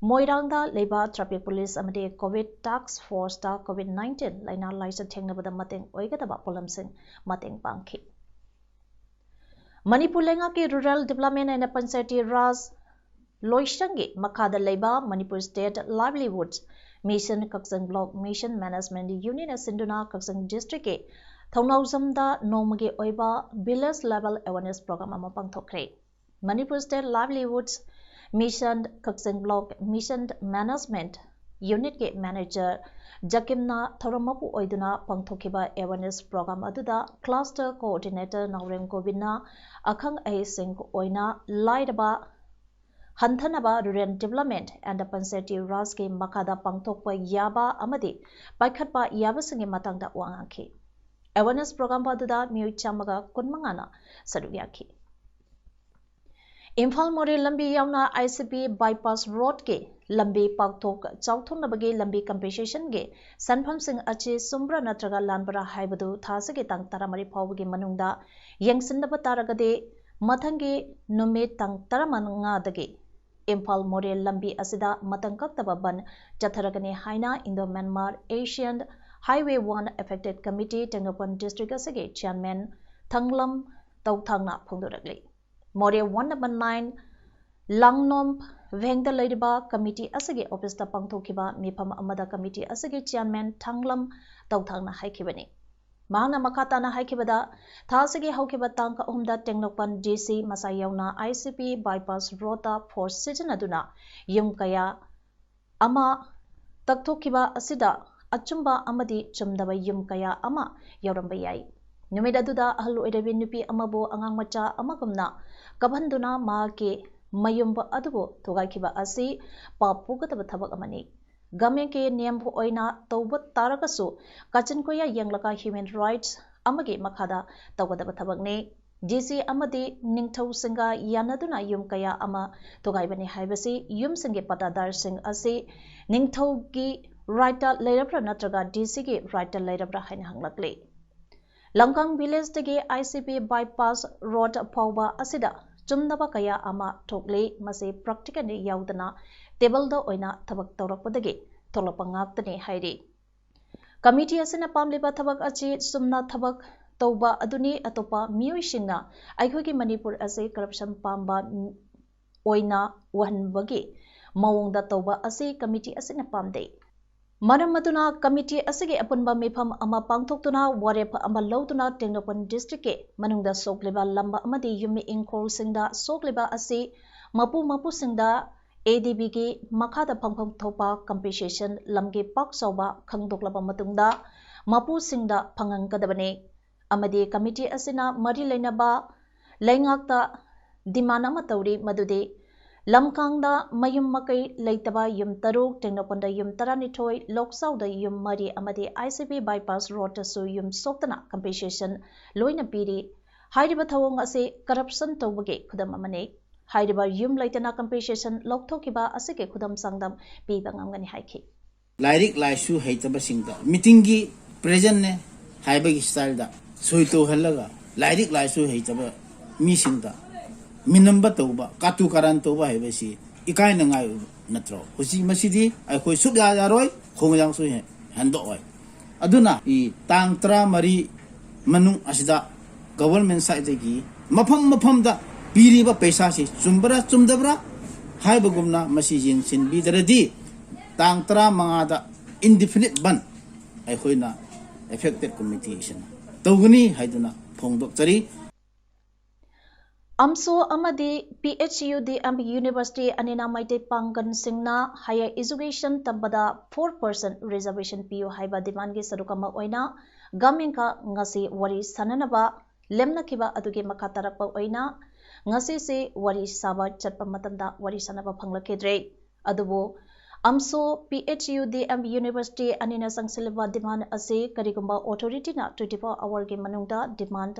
ꯃꯣꯏꯔꯥꯡꯗ ꯂꯩꯕ traffic police ꯑꯃꯗꯤ COVID task force ꯇ COVID nineteen ꯂꯥꯏꯅꯥ ꯂꯥꯏꯆꯠ ꯊꯦꯡꯅꯕꯗ ꯃꯇꯦꯡ ꯑꯣꯏꯒꯗꯕ ꯄꯣꯠꯂꯝꯁꯤꯡ ꯃꯇꯦꯡ ꯄꯥꯡꯈꯤ꯫ ꯃꯅꯤꯄꯨꯔ ꯂꯩꯉꯥꯛꯀꯤ Rural Development and Panchayati Raj ꯂꯣꯏꯁꯪꯒꯤ ꯃꯈꯥꯗ ꯂꯩꯕ Manipur State Livelihoods Mission ꯀꯛꯆꯤꯡ Block Mission Management Unit ꯅ ꯁꯤꯟꯗꯨꯅ ꯀꯛꯆꯤꯡ district ꯀꯤ ꯊꯧꯅꯥꯎꯖꯝꯗ ꯅꯣꯡꯃꯒꯤ ꯑꯣꯏꯕ village level awareness program ꯑꯃ ꯄꯥꯡꯊꯣꯛꯈ꯭ꯔꯦ꯫ Manipur State Livelihoods Mission ꯀꯛꯆꯤꯡ Block Mission Management Unit ꯀꯤ manager ꯖꯀꯤꯝꯅ ꯊꯧꯔꯝ ꯃꯄꯨ ꯑꯣꯏꯗꯨꯅ ꯄꯥꯡꯊꯣꯛꯈꯤꯕ awareness program ꯑꯗꯨꯗ cluster coordinator ꯅꯥꯎꯔꯦꯝ ꯒꯣꯕꯤꯟꯅ ꯑꯈꯪ ꯑꯍꯩꯁꯤꯡ ꯑꯣꯏꯅ ꯂꯥꯏꯔꯕ ꯍꯟꯊꯅꯕ, rural development and Panchayati Raj ꯀꯤ ꯃꯈꯥꯗ ꯄꯥꯡꯊꯣꯛꯄ ꯌꯥꯕ ꯑꯃꯗꯤ ꯄꯥꯏꯈꯠꯄ ꯌꯥꯕꯁꯤꯡꯒꯤ ꯃꯇꯥꯡꯗ ꯋꯥ ꯉꯥꯡꯈꯤ꯫ Awareness program ꯑꯗꯨꯗ ꯃꯤꯑꯣꯏ ꯆꯥꯝꯃꯒ ꯀꯨꯟꯃꯉꯥꯅ ꯁꯔꯨꯛ ꯌꯥꯈꯤ꯫ ꯏꯝꯐꯥꯜ ꯃꯣꯔꯦ ꯂꯝꯕꯤ ꯌꯥꯎꯅ ICP bypass road ꯀꯤ ꯂꯝꯕꯤ ꯄꯥꯛꯊꯣꯛ ꯆꯥꯎꯊꯣꯛꯅꯕꯒꯤ ꯂꯝꯕꯤ compensation ꯒꯤ ꯁꯦꯟꯐꯝꯁꯤꯡ ꯑꯁꯤ ꯆꯨꯝꯕ꯭ꯔꯥ ꯅꯠꯇ꯭ꯔꯒ ꯂꯥꯟꯕ꯭ꯔꯥ ꯍꯥꯏꯕꯗꯨ ꯊꯥ ꯑꯁꯤꯒꯤ ꯇꯥꯡ ꯇꯔꯥꯃꯔꯤ ꯐꯥꯎꯕꯒꯤ ꯃꯅꯨꯡꯗ ꯌꯦꯡꯁꯤꯟꯗꯕ ꯇꯥꯔꯒꯗꯤ ꯃꯊꯪꯒꯤ ꯅꯨꯃꯤꯠ ꯇꯥꯡ ꯇꯔꯥꯃꯉꯥꯗꯒꯤ ꯏꯝꯐꯥꯜ ꯃꯣꯔꯦ ꯂꯝꯕꯤ ꯑꯁꯤꯗ ꯃꯇꯝ ꯀꯛꯇꯕ ꯕꯟ ꯆꯠꯊꯔꯒꯅꯤ ꯍꯥꯏꯅ Indo Myanmar Asian Highway one Affected Committee Tengnoupal district ꯑꯁꯤꯒꯤ chairman ꯊꯥꯡꯂꯝ ꯇꯧꯊꯥꯡꯅ ꯐꯣꯡꯗꯣꯔꯛꯂꯤ꯫ ꯃꯣꯔꯦ one number nine ꯂꯥꯡꯅꯣꯝ ꯚꯦꯡꯗ ꯂꯩꯔꯤꯕ committee ꯑꯁꯤꯒꯤ office ꯇ ꯄꯥꯡꯊꯣꯛꯈꯤꯕ ꯃꯤꯐꯝ ꯑꯃꯗ committee ꯑꯁꯤꯒꯤ chairman ꯊꯥꯡꯂꯝ ꯇꯧꯊꯥꯡꯅ ꯍꯥꯏꯈꯤꯕꯅꯤ꯫ ꯃꯍꯥꯛꯅ ꯃꯈꯥ ꯇꯥꯅ ꯍꯥꯏꯈꯤꯕꯗ, ꯊꯥ ꯑꯁꯤꯒꯤ ꯍꯧꯈꯤꯕ ꯇꯥꯡ ꯑꯍꯨꯝꯗ ꯇꯦꯡꯅꯧꯄꯜ DC ꯃꯁꯥ ꯌꯥꯎꯅ ICP bypass road ꯇ force ꯁꯤꯖꯤꯟꯅꯗꯨꯅ ꯌꯨꯝ ꯀꯌꯥ ꯑꯃ ꯇꯛꯊꯣꯛꯈꯤꯕ ꯑꯁꯤꯗ ꯑꯆꯨꯝꯕ ꯑꯃꯗꯤ ꯆꯨꯝꯗꯕ ꯌꯨꯝ ꯀꯌꯥ ꯑꯃ ꯌꯥꯎꯔꯝꯕ ꯌꯥꯏ꯫ ꯅꯨꯃꯤꯠ ꯑꯗꯨꯗ ꯑꯍꯜ ꯑꯣꯏꯔꯕꯤ ꯅꯨꯄꯤ ꯑꯃꯕꯨ ꯑꯉꯥꯡ ꯃꯆꯥ ꯑꯃꯒꯨꯝꯅ ꯀꯞꯍꯟꯗꯨꯅ ꯃꯍꯥꯛꯀꯤ ꯃꯌꯨꯝ ꯑꯗꯨꯕꯨ ꯊꯨꯒꯥꯏꯈꯤꯕ ꯑꯁꯤ ꯄꯥꯞ ꯄꯨꯒꯗꯕ ꯊꯕꯛ ꯑꯃꯅꯤ꯫ Government ꯀꯤ ꯅꯤꯌꯝꯕꯨ ꯑꯣꯏꯅ ꯇꯧꯕ ꯇꯥꯔꯒꯁꯨ ꯀꯥꯆꯤꯟ ꯀꯣꯏꯌꯥ ꯌꯦꯡꯂꯒ human rights ꯑꯃꯒꯤ ꯃꯈꯥꯗ ꯇꯧꯒꯗꯕ ꯊꯕꯛꯅꯤ꯫ DC ꯑꯃꯗꯤ ꯅꯤꯡꯊꯧꯁꯤꯡꯒ ꯌꯥꯅꯗꯨꯅ ꯌꯨꯝ ꯀꯌꯥ ꯑꯃ ꯊꯨꯒꯥꯏꯕꯅꯤ ꯍꯥꯏꯕꯁꯤ ꯌꯨꯝꯁꯤꯡꯒꯤ ꯄꯠꯇꯥꯗꯥꯔꯁꯤꯡ ꯑꯁꯤ ꯅꯤꯡꯊꯧꯒꯤ right ꯇ ꯂꯩꯔꯕ꯭ꯔꯥ ꯅꯠꯇ꯭ꯔꯒ DC ꯒꯤ right ꯇ ꯂꯩꯔꯕ꯭ꯔꯥ ꯍꯥꯏꯅ ꯍꯪꯂꯛꯂꯤ꯫ ꯂꯝꯀꯥꯡ village ꯇꯒꯤ ICP bypass road ꯐꯥꯎꯕ ꯑꯁꯤꯗ ꯆꯨꯝꯗꯕ ꯀꯌꯥ ꯑꯃ ꯊꯣꯛꯂꯤ꯫ ꯃꯁꯤ practical ꯗ ꯌꯥꯎꯗꯅ table ꯗ ꯑꯣꯏꯅ ꯊꯕꯛ ꯇꯧꯔꯛꯄꯗꯒꯤ ꯊꯣꯛꯂꯛꯄ ꯉꯥꯛꯇꯅꯤ ꯍꯥꯏꯔꯤ꯫ Committee ꯑꯁꯤꯅ ꯄꯥꯝꯂꯤꯕ ꯊꯕꯛ ꯑꯁꯤ ꯆꯨꯝꯅ ꯊꯕꯛ ꯇꯧꯕ ꯑꯗꯨꯅꯤ꯫ ꯑꯇꯣꯞꯄ ꯃꯤꯑꯣꯏꯁꯤꯡꯅ ꯑꯩꯈꯣꯏꯒꯤ ꯃꯅꯤꯄꯨꯔ ꯑꯁꯤ corruption ꯄꯥꯝꯕ ꯑꯣꯏꯅ ꯎꯍꯟꯕꯒꯤ ꯃꯑꯣꯡꯗ ꯇꯧꯕ ꯑꯁꯤ ꯀꯃꯤꯇꯤ ꯑꯁꯤꯅ ꯄꯥꯝꯗꯦ꯫ ꯃꯔꯝ ꯑꯗꯨꯅ ꯀꯃꯤꯇꯤ ꯑꯁꯤꯒꯤ ꯑꯄꯨꯟꯕ ꯃꯤꯐꯝ ꯑꯃ ꯄꯥꯡꯊꯣꯛꯇꯨꯅ ꯋꯥꯔꯦꯞ ꯑꯃ ꯂꯧꯗꯨꯅ ꯇꯦꯡꯅꯧꯄꯜ ꯗꯤꯁꯇ꯭ꯔꯤꯛꯀꯤ ꯃꯅꯨꯡꯗ ꯁꯣꯛꯂꯤꯕ ꯂꯝꯕ ꯑꯃꯗꯤ ꯌꯨꯝ ꯏꯪꯈꯣꯜꯁꯤꯡꯗ ꯁꯣꯛꯂꯤꯕ ꯑꯁꯤ ꯃꯄꯨ ꯃꯄꯨꯁꯤꯡꯗ ꯑꯦ ꯗꯤ ꯕꯤꯒꯤ ꯃꯈꯥꯗ ꯐꯪꯐꯝ ꯊꯣꯛꯄ ꯀꯝꯄꯦꯟꯁꯦꯁꯟ ꯂꯝꯒꯤ ꯄꯥꯛ ꯆꯥꯎꯕ ꯈꯪꯗꯣꯛꯂꯕ ꯃꯇꯨꯡꯗ ꯃꯄꯨꯁꯤꯡꯗ ꯐꯪꯍꯟꯒꯗꯕꯅꯤ꯫ ꯑꯃꯗꯤ ꯀꯃꯤꯇꯤ ꯑꯁꯤꯅ ꯃꯔꯤ ꯂꯩꯅꯕ ꯂꯩꯉꯥꯛꯇ ꯗꯤꯃꯥꯟ ꯑꯃ ꯇꯧꯔꯤ, ꯃꯗꯨꯗꯤ ꯂꯝꯀꯥꯡꯗ ꯃꯌꯨꯝ ꯃꯀꯩ ꯂꯩꯇꯕ ꯌꯨꯝ ꯇꯔꯨꯛ, ꯇꯦꯡꯅꯧꯄꯜꯗ ꯌꯨꯝ ꯇꯔꯥꯅꯤꯊꯣꯏ, ꯂꯣꯛꯆꯥꯎꯗ ꯌꯨꯝ ꯃꯔꯤ ꯑꯃꯗꯤ ꯑꯥꯏ ꯁꯤ ꯕꯤ ꯕꯥꯏꯄꯥꯁ ꯔꯣꯗꯇꯁꯨ ꯌꯨꯝ ꯁꯣꯛꯇꯅ ꯀꯝꯄꯦꯟꯁꯦꯁꯟ ꯂꯣꯏꯅ ꯄꯤꯔꯤ꯫ ꯍꯥꯏꯔꯤꯕ ꯊꯧꯑꯣꯡ ꯑꯁꯤ ꯀꯔꯞꯁꯟ ꯇꯧꯕꯒꯤ ꯈꯨꯗꯝ ꯑꯃꯅꯤ꯫ ꯍꯥꯏꯔꯤꯕ ꯌꯨꯝ ꯂꯩꯇꯅ ꯀꯝꯄꯦꯟꯁꯦꯁꯟ ꯂꯧꯊꯣꯛꯈꯤꯕ ꯑꯁꯤꯒꯤ ꯈꯨꯗꯝ ꯆꯥꯡꯗꯝ ꯄꯤꯕ ꯉꯝꯒꯅꯤ ꯍꯥꯏꯈꯤ꯫ ꯂꯥꯏꯔꯤꯛ ꯂꯥꯏꯁꯨ ꯍꯩꯇꯕꯁꯤꯡꯗ ꯃꯤꯇꯤꯡꯒꯤ ꯄ꯭ꯔꯦꯖꯦꯟꯅꯦ ꯍꯥꯏꯕꯒꯤ ꯁ꯭ꯇꯥꯏꯜꯗ ꯁꯣꯏ ꯇꯧꯍꯜꯂꯒ ꯂꯥꯏꯔꯤꯛ ꯂꯥꯏꯁꯨ ꯍꯩꯇꯕ ꯃꯤꯁꯤꯡꯗ ꯃꯤꯅꯝꯕ ꯇꯧꯕ, ꯀꯥꯇꯨ ꯀꯥꯔꯟ ꯇꯧꯕ ꯍꯥꯏꯕꯁꯤ ꯏꯀꯥꯏꯅꯉꯥꯏ ꯅꯠꯇ꯭ꯔꯣ? ꯍꯧꯖꯤꯛ ꯃꯁꯤꯗꯤ ꯑꯩꯈꯣꯏ ꯁꯨꯛꯌꯥ ꯌꯥꯔꯣꯏ, ꯈꯣꯡꯖꯪꯁꯨ ꯍꯦ-, ꯍꯟꯗꯣꯛꯑꯣꯏ꯫ ꯑꯗꯨꯅ ꯏ ꯇꯥꯡ ꯇꯔꯥꯃꯔꯤ ꯃꯅꯨꯡ ꯑꯁꯤꯗ ꯒꯣꯕꯔꯃꯦꯟ ꯁꯥꯏꯠꯇꯒꯤ ꯃꯐꯝ ꯃꯐꯝꯗ ꯄꯤꯔꯤꯕ ꯄꯩꯁꯥꯁꯤ ꯆꯨꯝꯕ꯭ꯔꯥ ꯆꯨꯝꯗꯕ꯭ꯔꯥ ꯍꯥꯏꯕꯒꯨꯝꯅ ꯃꯁꯤ ꯌꯦꯡꯁꯤꯟꯕꯤꯗ꯭ꯔꯗꯤ ꯇꯥꯡ ꯇꯔꯥꯃꯉꯥꯗ indefinite ꯕꯟ ꯑꯩꯈꯣꯏꯅ ꯑꯦꯐꯦꯛꯇꯦꯠ ꯀꯃꯤꯇꯤꯁꯤꯅ ꯇꯧꯒꯅꯤ ꯍꯥꯏꯗꯨꯅ ꯐꯣꯡꯗꯣꯛꯆꯔꯤ꯫ ꯑꯝꯁꯣ ꯑꯃꯗꯤ P H U D M university ꯑꯅꯤꯅ ꯃꯩꯇꯩ ꯄꯥꯡꯒꯜꯁꯤꯡꯅ higher education ꯇꯝꯕꯗ four percent reservation ꯄꯤꯌꯨ ꯍꯥꯏꯕ ꯗꯤꯃꯥꯟꯒꯤ ꯁꯔꯨꯛ ꯑꯃ ꯑꯣꯏꯅ ꯒꯃꯦꯟꯒ ꯉꯁꯤ ꯋꯥꯔꯤ ꯁꯥꯅꯅꯕ ꯂꯦꯝꯅꯈꯤꯕ ꯑꯗꯨꯒꯤ ꯃꯈꯥ ꯇꯥꯔꯛꯄ ꯑꯣꯏꯅ ꯉꯁꯤꯁꯤ ꯋꯥꯔꯤ ꯁꯥꯕ ꯆꯠꯄ ꯃꯇꯝꯗ ꯋꯥꯔꯤ ꯁꯥꯅꯕ ꯐꯪꯂꯛꯈꯤꯗ꯭ꯔꯦ꯫ ꯑꯗꯨꯕꯨ ꯑꯝꯁꯣ P H U D M university ꯑꯅꯤꯅ ꯆꯪꯁꯤꯜꯂꯤꯕ ꯗꯤꯃꯥꯟ ꯑꯁꯤ ꯀꯔꯤꯒꯨꯝꯕ ꯑꯣꯊꯣꯔꯤꯇꯤꯅ twenty four hourꯒꯤ ꯃꯅꯨꯡꯗ ꯗꯤꯃꯥꯟ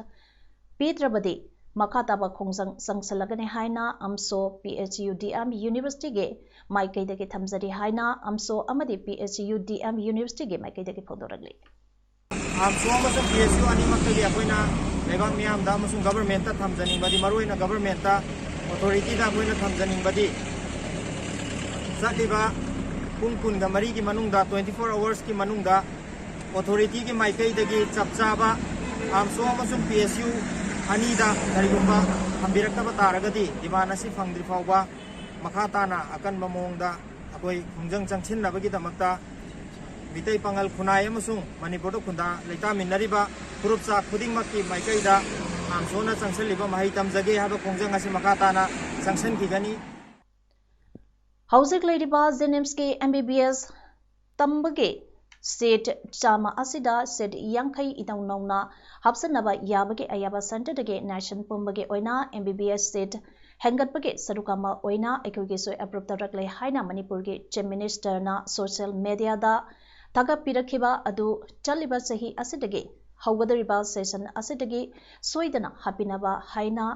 ꯄꯤꯗ꯭ꯔꯕꯗꯤ ꯃꯈꯥ ꯇꯥꯕ ꯈꯣꯡꯖꯪ ꯆꯪꯁꯤꯜꯂꯒꯅꯤ ꯍꯥꯏꯅ ꯑꯝꯁꯣ P H U D M ꯌꯨꯅꯤꯚꯔꯁꯤꯇꯤꯒꯤ ꯃꯥꯏꯀꯩꯗꯒꯤ ꯊꯝꯖꯔꯤ ꯍꯥꯏꯅ ꯑꯝꯁꯣ ꯑꯃꯗꯤ P H U D M ꯌꯨꯅꯤꯚꯔꯁꯤꯇꯤꯒꯤ ꯃꯥꯏꯀꯩꯗꯒꯤ ꯐꯣꯡꯗꯣꯔꯛꯂꯤ꯫ ꯑꯝꯁꯣ ꯑꯃꯁꯨꯡ ꯄꯤ ꯑꯩꯆ ꯌꯨ ꯑꯅꯤꯃꯛꯇꯒꯤ ꯑꯩꯈꯣꯏꯅ ꯂꯩꯕꯥꯛ ꯃꯤꯌꯥꯝꯗ ꯑꯃꯁꯨꯡ ꯒꯕꯔꯃꯦꯟꯠꯇ ꯊꯝꯖꯅꯤꯡꯕꯗꯤ, ꯃꯔꯨꯑꯣꯏꯅ ꯒꯕꯔꯃꯦꯟꯠꯇ, ꯑꯣꯊꯣꯔꯤꯇꯤꯗ ꯑꯩꯈꯣꯏꯅ ꯊꯝꯖꯅꯤꯡꯕꯗꯤ, ꯆꯠꯂꯤꯕ ꯄꯨꯡ ꯀꯨꯟꯒ ꯃꯔꯤꯒꯤ ꯃꯅꯨꯡꯗ, twenty four hoursꯀꯤ ꯃꯅꯨꯡꯗ, ꯑꯣꯊꯣꯔꯤꯇꯤꯒꯤ ꯃꯥꯏꯀꯩꯗꯒꯤ ꯆꯞ ꯆꯥꯕ ꯑꯝꯁꯣ ꯑꯃꯁꯨꯡ ꯄꯤ ꯑꯩꯆ ꯌꯨ ꯑꯅꯤꯗ ꯀꯔꯤꯒꯨꯝꯕ ꯊꯝꯕꯤꯔꯛꯇꯕ ꯇꯥꯔꯒꯗꯤ, ꯗꯤꯃꯥꯟ ꯑꯁꯤ ꯐꯪꯗ꯭ꯔꯤ ꯐꯥꯎꯕ ꯃꯈꯥ ꯇꯥꯅ ꯑꯀꯟꯕ ꯃꯑꯣꯡꯗ ꯑꯩꯈꯣꯏ ꯈꯣꯡꯖꯪ ꯆꯪꯁꯤꯟꯅꯕꯒꯤꯗꯃꯛꯇ ꯃꯤꯇꯩ ꯄꯥꯉꯜ ꯈꯨꯟꯅꯥꯏ ꯑꯃꯁꯨꯡ ꯃꯅꯤꯄꯨꯔꯗ ꯈꯨꯟꯗꯥ ꯂꯩꯇꯥꯃꯤꯟꯅꯔꯤꯕ ꯐꯨꯔꯨꯞ ꯆꯥ ꯈꯨꯗꯤꯡꯃꯛꯀꯤ ꯃꯥꯏꯀꯩꯗ ꯍꯥꯝꯁꯣꯅ ꯆꯪꯁꯤꯜꯂꯤꯕ ꯃꯍꯩ ꯇꯝꯖꯒꯦ ꯍꯥꯏꯕ ꯈꯣꯡꯖꯪ ꯑꯁꯤ ꯃꯈꯥ ꯇꯥꯅ ꯆꯪꯁꯤꯟꯈꯤꯒꯅꯤ꯫ ꯍꯧꯖꯤꯛ ꯂꯩꯔꯤꯕ ꯖꯦꯅꯤꯝꯁꯀꯤ ꯑꯦꯝ ꯕꯤ ꯕꯤ ꯑꯦꯁ ꯇꯝꯕꯒꯤ ꯁꯤꯠ ꯆꯥꯝꯃ ꯑꯁꯤꯗ ꯁꯤꯠ ꯌꯥꯡꯈꯩ ꯏꯅꯧ ꯅꯧꯅ ꯍꯥꯞꯆꯟꯅꯕ ꯌꯥꯕꯒꯤ ꯑꯌꯥꯕ ꯁꯦꯟꯇꯔꯗꯒꯤ ꯅꯦꯁꯟ ꯄꯨꯝꯕꯒꯤ ꯑꯣꯏꯅ ꯑꯦꯝ ꯕꯤ ꯕꯤ ꯑꯦꯁ ꯁꯤꯠ ꯍꯦꯟꯒꯠꯄꯒꯤ ꯁꯔꯨꯛ ꯑꯃ ꯑꯣꯏꯅ ꯑꯩꯈꯣꯏꯒꯤꯁꯨ ꯑꯦꯄ꯭ꯔꯨꯞ ꯇꯧꯔꯛꯂꯦ ꯍꯥꯏꯅ ꯃꯅꯤꯄꯨꯔꯒꯤ ꯆꯤꯐ ꯃꯤꯅꯤꯁꯇꯔꯅ ꯁꯣꯁꯤꯌꯦꯜ ꯃꯦꯗꯤꯌꯥꯗ ꯊꯥꯒꯠꯄꯤꯔꯛꯈꯤꯕ ꯑꯗꯨ ꯆꯠꯂꯤꯕ ꯆꯍꯤ ꯑꯁꯤꯗꯒꯤ ꯍꯧꯒꯗꯧꯔꯤꯕ ꯁꯦꯁꯟ ꯑꯁꯤꯗꯒꯤ ꯁꯣꯏꯗꯅ ꯍꯥꯞꯄꯤꯅꯕ ꯍꯥꯏꯅ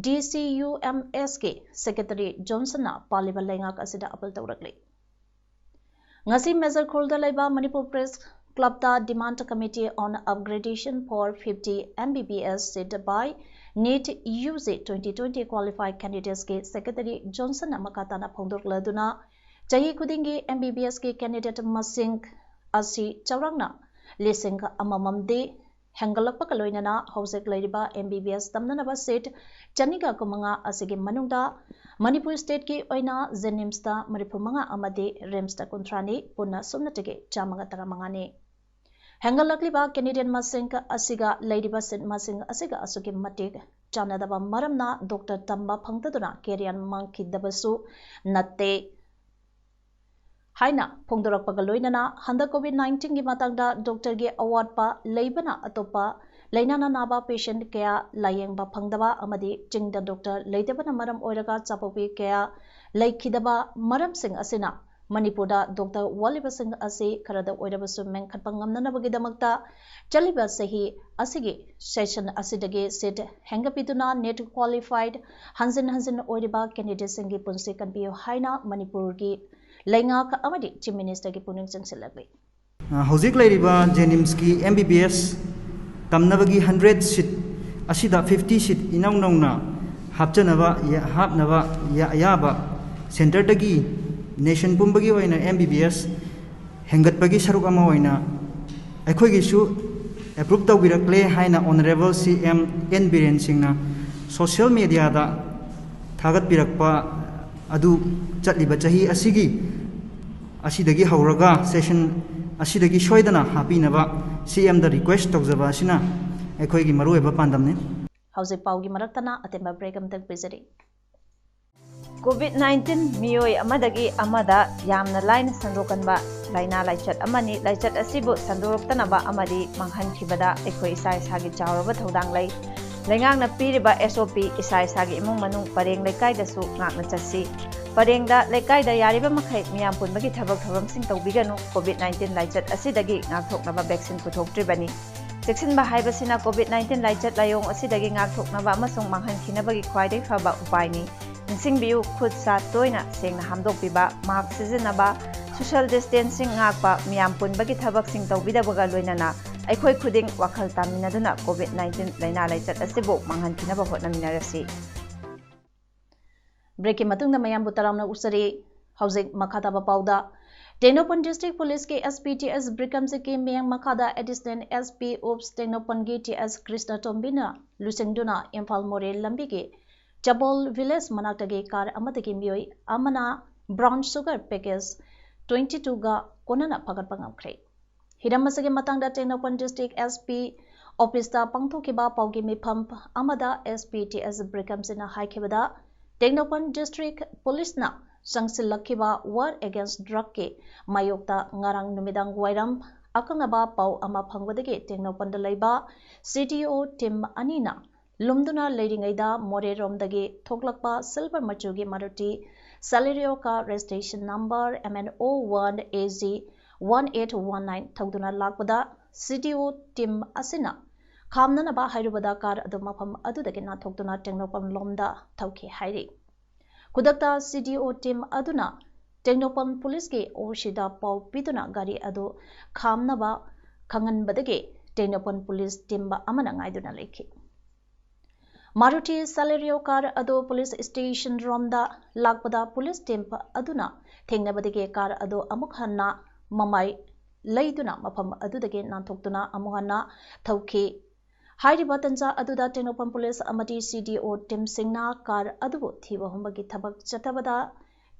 ꯗꯤ ꯁꯤ ꯌꯨ ꯑꯦꯝ ꯑꯦꯁꯀꯤ ꯁꯦꯀ꯭ꯔꯦꯇꯔꯤ ꯖꯣꯟꯁꯟꯅ ꯄꯥꯜꯂꯤꯕ ꯂꯩꯉꯥꯛ ꯑꯁꯤꯗ ꯑꯄꯤꯜ ꯇꯧꯔꯛꯂꯤ꯫ ꯉꯁꯤ ꯃꯦꯖꯔ ꯈꯨꯜꯗ ꯂꯩꯕ ꯃꯅꯤꯄꯨꯔ ꯄ꯭ꯔꯦꯁ ꯀ꯭ꯂꯕꯇ Demand Committee on Upgradation for fifty M B B S seat by NEET U G twenty twenty qualified candidatesꯀꯤ ꯁꯦꯀ꯭ꯔꯦꯇꯔꯤ ꯖꯣꯟꯁꯟꯅ ꯃꯈꯥ ꯇꯥꯅ ꯐꯣꯡꯗꯣꯛꯂꯗꯨꯅ, ꯆꯍꯤ ꯈꯨꯗꯤꯡꯒꯤ ꯑꯦꯝ ꯕꯤ ꯕꯤ ꯑꯦꯁꯀꯤ ꯀꯦꯟꯗꯤꯗꯦꯠ ꯃꯁꯤꯡ ꯑꯁꯤ ꯆꯥꯎꯔꯥꯛꯅ ꯂꯤꯁꯤꯡ ꯑꯃꯃꯝꯗꯤ ꯍꯦꯟꯒꯠꯂꯛꯄꯒ ꯂꯣꯏꯅꯅ ꯍꯧꯖꯤꯛ ꯂꯩꯔꯤꯕ ꯑꯦꯝ ꯕꯤ ꯕꯤ ꯑꯦꯁ ꯇꯝꯅꯅꯕ ꯁꯤꯠ ꯆꯅꯤꯒ ꯀꯨꯟꯃꯉꯥ ꯑꯁꯤꯒꯤ ꯃꯅꯨꯡꯗ ꯃꯅꯤꯄꯨꯔ ꯁ꯭ꯇꯦꯠꯀꯤ ꯑꯣꯏꯅ ꯖꯦꯅꯤꯝꯁꯇ ꯃꯔꯤꯐꯨꯃꯉꯥ ꯑꯃꯗꯤ ꯔꯤꯝꯁꯇ ꯀꯨꯟꯊ꯭ꯔꯥꯅꯤ, ꯄꯨꯟꯅ ꯁꯨꯞꯅꯇꯒꯤ ꯆꯥꯝꯃꯒ ꯇꯔꯥꯃꯉꯥꯅꯤ꯫ ꯍꯦꯟꯒꯠꯂꯛꯂꯤꯕ ꯀꯦꯟꯗꯤꯗꯦꯠ ꯃꯁꯤꯡ ꯑꯁꯤꯒ ꯂꯩꯔꯤꯕ ꯁꯤꯠ ꯃꯁꯤꯡ ꯑꯁꯤꯒ ꯑꯁꯨꯛꯀꯤ ꯃꯇꯤꯛ ꯆꯥꯟꯅꯗꯕ ꯃꯔꯝꯅ ꯗꯣꯛꯇꯔ ꯇꯝꯕ ꯐꯪꯗꯗꯨꯅ ꯀꯦꯔꯤꯌꯔ ꯃꯥꯡꯈꯤꯗꯕꯁꯨ ꯅꯠꯇꯦ ꯍꯥꯏꯅ ꯐꯣꯡꯗꯣꯔꯛꯄꯒ ꯂꯣꯏꯅꯅ, ꯍꯟꯗꯛ ꯀꯣꯚꯤꯗ ꯅꯥꯏꯟꯇꯤꯟꯒꯤ ꯃꯇꯥꯡꯗ ꯗꯣꯛꯇꯔꯒꯤ ꯑꯋꯥꯠꯄ ꯂꯩꯕꯅ ꯑꯇꯣꯞꯄ ꯂꯥꯏꯅꯥꯅ ꯅꯥꯕ ꯄꯦꯁꯦꯟꯠ ꯀꯌꯥ ꯂꯥꯌꯦꯡꯕ ꯐꯪꯗꯕ ꯑꯃꯗꯤ ꯆꯤꯡꯗ ꯗꯣꯛꯇꯔ ꯂꯩꯇꯕꯅ ꯃꯔꯝ ꯑꯣꯏꯔꯒ ꯆꯥꯛꯄꯣꯛꯄꯤ ꯀꯌꯥ ꯂꯩꯈꯤꯗꯕ ꯃꯔꯝꯁꯤꯡ ꯑꯁꯤꯅ ꯃꯅꯤꯄꯨꯔꯗ ꯗꯣꯛꯇꯔ ꯋꯥꯠꯂꯤꯕꯁꯤꯡ ꯑꯁꯤ ꯈꯔꯗ ꯑꯣꯏꯔꯕꯁꯨ ꯃꯦꯟꯈꯠꯄ ꯉꯝꯅꯅꯕꯒꯤꯗꯃꯛꯇ ꯆꯠꯂꯤꯕ ꯆꯍꯤ ꯑꯁꯤꯒꯤ ꯁꯦꯁꯟ ꯑꯁꯤꯗꯒꯤ ꯁꯤꯠ ꯍꯦꯟꯒꯠꯄꯤꯗꯨꯅ ꯅꯦꯠ ꯀ꯭ꯋꯥꯂꯤꯐꯥꯏꯗ ꯍꯟꯖꯤꯟ ꯍꯟꯖꯤꯟ ꯑꯣꯏꯔꯤꯕ ꯀꯦꯟꯗꯤꯗꯦꯠꯁꯤꯡꯒꯤ ꯄꯨꯟꯁꯤ ꯀꯟꯕꯤꯌꯨ ꯍꯥꯏꯅ ꯃꯅꯤꯄꯨꯔꯒꯤ ꯂꯩꯉꯥꯛ ꯑꯃꯗꯤ ꯆꯤꯐ ꯃꯤꯅꯤꯁꯇꯔꯒꯤ ꯄꯨꯛꯅꯤꯡ ꯆꯤꯡꯁꯤꯜꯂꯛꯂꯤ꯫ ꯑ, ꯍꯧꯖꯤꯛ ꯂꯩꯔꯤꯕ ꯖꯦꯅꯤꯝꯁꯀꯤ ꯑꯦꯝ ꯕꯤ ꯕꯤ ꯑꯦꯁ ꯇꯝꯅꯕꯒꯤ ꯍꯟꯗ꯭ꯔꯦꯠ ꯁꯤꯠ ꯑꯁꯤꯗ ꯐꯤꯐꯇꯤ ꯁꯤꯠ ꯏꯅꯧ ꯅꯧꯅ ꯍꯥꯞꯆꯅꯕ, ꯌꯥ-, ꯍꯥꯞꯅꯕ ꯌꯥ-, ꯑꯌꯥꯕ ꯁꯦꯟꯇꯔꯗꯒꯤ ꯅꯦꯁꯟ ꯄꯨꯝꯕꯒꯤ ꯑꯣꯏꯅ ꯑꯦꯝ ꯕꯤ ꯕꯤ ꯑꯦꯁ ꯍꯦꯟꯒꯠꯄꯒꯤ ꯁꯔꯨꯛ ꯑꯃ ꯑꯣꯏꯅ ꯑꯩꯈꯣꯏꯒꯤꯁꯨ ꯑꯦꯄ꯭ꯔꯨꯞ ꯇꯧꯕꯤꯔꯛꯂꯦ ꯍꯥꯏꯅ ꯑꯣꯅꯔꯦꯕꯜ ꯁꯤ ꯑꯦꯝ ꯑꯦꯟ ꯕꯤꯔꯦꯟ ꯁꯤꯡꯅ ꯁꯣꯁꯤꯌꯦꯜ ꯃꯦꯗꯤꯌꯥꯗ ꯊꯥꯒꯠꯄꯤꯔꯛꯄ ꯑꯗꯨ ꯆꯠꯂꯤꯕ ꯆꯍꯤ ꯑꯁꯤꯒꯤ ꯑꯁꯤꯗꯒꯤ ꯍꯧꯔꯒ ꯁꯦꯁꯟ ꯑꯁꯤꯗꯒꯤ ꯁꯣꯏꯗꯅ ꯍꯥꯞꯄꯤꯅꯕ ꯁꯤ ꯑꯦꯝꯗ ꯔꯤꯀ꯭ꯋꯦꯁ ꯇꯧꯖꯕ ꯑꯁꯤꯅ ꯑꯩꯈꯣꯏꯒꯤ ꯃꯔꯨꯑꯣꯏꯕ ꯄꯥꯟꯗꯝꯅꯤ꯫ ꯍꯧꯖꯤꯛ ꯄꯥꯎꯒꯤ ꯃꯔꯛꯇꯅ ꯑꯇꯦꯟꯕ ꯕ꯭ꯔꯦꯛ ꯑꯃꯇꯪ ꯄꯤꯖꯔꯤ꯫ ꯀꯣꯚꯤꯗ ꯅꯥꯏꯟꯇꯤꯟ ꯃꯤꯑꯣꯏ ꯑꯃꯗꯒꯤ ꯑꯃꯗ ꯌꯥꯝꯅ ꯂꯥꯏꯅ ꯁꯟꯗꯣꯛꯀꯟꯕ ꯂꯥꯏꯅꯥ ꯂꯥꯏꯆꯠ ꯑꯃꯅꯤ꯫ ꯂꯥꯏꯆꯠ ꯑꯁꯤꯕꯨ ꯁꯟꯗꯣꯔꯛꯇꯅꯕ ꯑꯃꯗꯤ ꯃꯥꯡꯍꯟꯈꯤꯕꯗ ꯑꯩꯈꯣꯏ ꯏꯁꯥ ꯏꯁꯥꯒꯤ ꯆꯥꯎꯔꯕ ꯊꯧꯗꯥꯡ ꯂꯩ꯫ ꯂꯩꯉꯥꯛꯅ ꯄꯤꯔꯤꯕ ꯑꯦꯁ ꯑꯣ ꯄꯤ ꯏꯁꯥ ꯏꯁꯥꯒꯤ ꯏꯃꯨꯡ ꯃꯅꯨꯡ ꯄꯔꯦꯡ ꯂꯩꯀꯥꯏꯗꯁꯨ ꯉꯥꯛꯅ ꯆꯠꯁꯤ꯫ ꯄꯔꯦꯡꯗ ꯂꯩꯀꯥꯏꯗ ꯌꯥꯔꯤꯕ ꯃꯈꯩ ꯃꯤꯌꯥꯝ ꯄꯨꯟꯕꯒꯤ ꯊꯕꯛ ꯊꯧꯔꯝꯁꯤꯡ ꯇꯧꯕꯤꯒꯅꯨ꯫ ꯀꯣꯚꯤꯗ ꯅꯥꯏꯟꯇꯤꯟ ꯂꯥꯏꯆꯠ ꯑꯁꯤꯗꯒꯤ ꯉꯥꯛꯊꯣꯛꯅꯕ ꯚꯦꯛꯁꯤꯟ ꯄꯨꯊꯣꯛꯇ꯭ꯔꯤꯕꯅꯤ꯫ ꯆꯦꯛꯁꯤꯟꯕ ꯍꯥꯏꯕꯁꯤꯅ ꯀꯣꯚꯤꯗ ꯅꯥꯏꯟꯇꯤꯟ ꯂꯥꯏꯆꯠ ꯂꯥꯏꯑꯣꯡ ꯑꯁꯤꯗꯒꯤ ꯉꯥꯛꯊꯣꯛꯅꯕ ꯑꯃꯁꯨꯡ ꯃꯥꯡꯍꯟꯈꯤꯅꯕꯒꯤ ꯈ꯭ꯋꯥꯏꯗꯒꯤ ꯐꯕ ꯎꯄꯥꯏꯅꯤ꯫ ꯅꯤꯡꯁꯤꯡꯕꯤꯌꯨ, ꯈꯨꯠ ꯁꯥ ꯇꯣꯏꯅ ꯁꯦꯡꯅ ꯍꯥꯝꯗꯣꯛꯄꯤꯕ, ꯃꯥꯁꯛ ꯁꯤꯖꯤꯟꯅꯕ, ꯁꯣꯁꯤꯌꯦꯜ ꯗꯤꯁꯇꯦꯟꯁꯤꯡ ꯉꯥꯛꯄ, ꯃꯤꯌꯥꯝ ꯄꯨꯟꯕꯒꯤ ꯊꯕꯛꯁꯤꯡ ꯇꯧꯕꯤꯗꯕꯒ ꯂꯣꯏꯅꯅ ꯑꯩꯈꯣꯏ ꯈꯨꯗꯤꯡ ꯋꯥꯈꯜ ꯇꯥꯃꯤꯟꯅꯗꯨꯅ ꯀꯣꯚꯤꯗ ꯅꯥꯏꯟꯇꯤꯟ ꯂꯥꯏꯅꯥ ꯂꯥꯏꯆꯠ ꯑꯁꯤꯕꯨ ꯃꯥꯡꯍꯟꯈꯤꯅꯕ ꯍꯣꯠꯅꯃꯤꯟꯅꯔꯁꯤ꯫ ꯕ꯭ꯔꯦꯛꯀꯤ ꯃꯇꯨꯡꯗ ꯃꯌꯥꯝꯕꯨ ꯇꯔꯥꯝꯅ ꯑꯣꯛꯆꯔꯤ꯫ ꯍꯧꯖꯤꯛ ꯃꯈꯥ ꯇꯥꯕ ꯄꯥꯎꯗ, ꯇꯦꯡꯅꯧꯄꯜ ꯗꯤꯁꯇ꯭ꯔꯤꯛ ꯄꯨꯂꯤꯁꯀꯤ ꯑꯦꯁ ꯄꯤ ꯇꯤ ꯑꯦꯁ ꯕ꯭ꯔꯤꯀꯝꯖꯤꯠꯀꯤ ꯃꯤꯠꯌꯦꯡ ꯃꯈꯥꯗ ꯑꯦꯗꯤꯁꯅꯦꯜ ꯑꯦꯁ ꯄꯤ ꯑꯣꯞꯁ ꯇꯦꯡꯅꯧꯄꯜꯒꯤ ꯇꯤ ꯑꯦꯁ ꯀ꯭ꯔꯤꯁꯅꯇꯣꯝꯕꯤꯅ ꯂꯨꯆꯤꯡꯗꯨꯅ ꯏꯝꯐꯥꯜ ꯃꯣꯔꯦ ꯂꯝꯕꯤꯒꯤ ꯆꯕꯣꯜ ꯚꯤꯂꯦꯖ ꯃꯅꯥꯛꯇꯒꯤ ꯀꯥꯔ ꯑꯃꯗꯒꯤ ꯃꯤꯑꯣꯏ ꯑꯃꯅ ꯕ꯭ꯔꯥꯎꯟ ꯁꯨꯒꯔ ꯄꯦꯀꯦꯖ ꯇ꯭ꯋꯦꯟꯇꯤ ꯇꯨꯒ ꯀꯣꯟꯅꯅ ꯐꯥꯒꯠꯄ ꯉꯝꯈ꯭ꯔꯦ꯫ ꯍꯤꯔꯝ ꯑꯁꯤꯒꯤ ꯃꯇꯥꯡꯗ ꯇꯦꯡꯅꯧꯄꯜ ꯗꯤꯁꯇ꯭ꯔꯤꯛ ꯑꯦꯁ ꯄꯤ ꯑꯣꯐꯤꯁꯇ ꯄꯥꯡꯊꯣꯛꯈꯤꯕ ꯄꯥꯎꯒꯤ ꯃꯤꯐꯝ ꯑꯃꯗ ꯑꯦꯁ ꯄꯤ ꯇꯤ ꯑꯦꯁ ꯕ꯭ꯔꯤꯀꯝꯖꯤꯠꯅ ꯍꯥꯏꯈꯤꯕꯗ, ꯇꯦꯡꯅꯧꯄꯜ ꯗꯤꯁꯇ꯭ꯔꯤꯛ ꯄꯨꯂꯤꯁꯅ ꯆꯪꯁꯤꯜꯂꯛꯈꯤꯕ ꯋꯥꯔ ꯑꯦꯒꯦꯟꯁ ꯗ꯭ꯔꯒꯀꯤ ꯃꯥꯌꯣꯛꯇ ꯉꯔꯥꯡ ꯅꯨꯃꯤꯗꯥꯡ ꯋꯥꯏꯔꯝ ꯑꯀꯛꯅꯕ ꯄꯥꯎ ꯑꯃ ꯐꯪꯕꯗꯒꯤ ꯇꯦꯡꯅꯧꯄꯜꯗ ꯂꯩꯕ ꯁꯤ ꯗꯤ ꯑꯣ ꯇꯤꯝ ꯑꯅꯤꯅ ꯂꯨꯝꯗꯨꯅ ꯂꯩꯔꯤꯉꯩꯗ ꯃꯣꯔꯦꯔꯣꯝꯗꯒꯤ ꯊꯣꯛꯂꯛꯄ ꯁꯤꯜꯚꯔ ꯃꯆꯨꯒꯤ Maruti Celerio car registration number M N O one A G one eight one nine ꯊꯧꯗꯨꯅ ꯂꯥꯛꯄꯗ ꯁꯤ ꯗꯤ ꯑꯣ ꯇꯤꯝ ꯑꯁꯤꯅ ꯈꯥꯝꯅꯅꯕ ꯍꯥꯏꯔꯨꯕꯗ ꯀꯥꯔ ꯑꯗꯨ ꯃꯐꯝ ꯑꯗꯨꯗꯒꯤ ꯅꯥꯟꯊꯣꯛꯇꯨꯅ ꯇꯦꯡꯅꯧꯄꯜ ꯂꯣꯝꯗ ꯊꯧꯈꯤ ꯍꯥꯏꯔꯤ꯫ ꯈꯨꯗꯛꯇ ꯁꯤ ꯗꯤ ꯑꯣ ꯇꯤꯝ ꯑꯗꯨꯅ ꯇꯦꯡꯅꯧꯄꯜ ꯄꯨꯂꯤꯁꯀꯤ ꯑꯣ ꯁꯤꯗ ꯄꯥꯎ ꯄꯤꯗꯨꯅ ꯒꯥꯔꯤ ꯑꯗꯨ ꯈꯥꯝꯅꯕ ꯈꯪꯍꯟꯕꯗꯒꯤ ꯇꯦꯡꯅꯧꯄꯜ ꯄꯨꯂꯤꯁ ꯇꯤꯝ ꯑꯃꯅ ꯉꯥꯏꯗꯨꯅ ꯂꯩꯈꯤ꯫ ꯃꯥꯔꯨꯇꯤ ꯁꯦꯂꯦꯔꯤꯑꯣ ꯀꯥꯔ ꯑꯗꯨ ꯄꯨꯂꯤꯁ ꯁ꯭ꯇꯦꯁꯟ ꯔꯣꯝꯗ ꯂꯥꯛꯄꯗ ꯄꯨꯂꯤꯁ ꯇꯤꯝ ꯑꯗꯨꯅ ꯊꯦꯡꯅꯕꯗꯒꯤ ꯀꯥꯔ ꯑꯗꯨ ꯑꯃꯨꯛ ꯍꯟꯅ ꯃꯃꯥꯏ ꯂꯩꯗꯨꯅ ꯃꯐꯝ ꯑꯗꯨꯗꯒꯤ ꯅꯥꯟꯊꯣꯛꯇꯨꯅ ꯑꯃꯨꯛ ꯍꯟꯅ ꯊꯧꯈꯤ꯫ ꯍꯥꯏꯔꯤꯕ ꯇꯟꯖꯥ ꯑꯗꯨꯗ ꯇꯦꯡꯅꯧꯄꯜ ꯄꯨꯂꯤꯁ ꯑꯃꯗꯤ C D O teamꯁꯤꯡꯅ car ꯑꯗꯨꯕꯨ ꯊꯤꯕ ꯍꯨꯝꯕꯒꯤ ꯊꯕꯛ ꯆꯠꯊꯕꯗ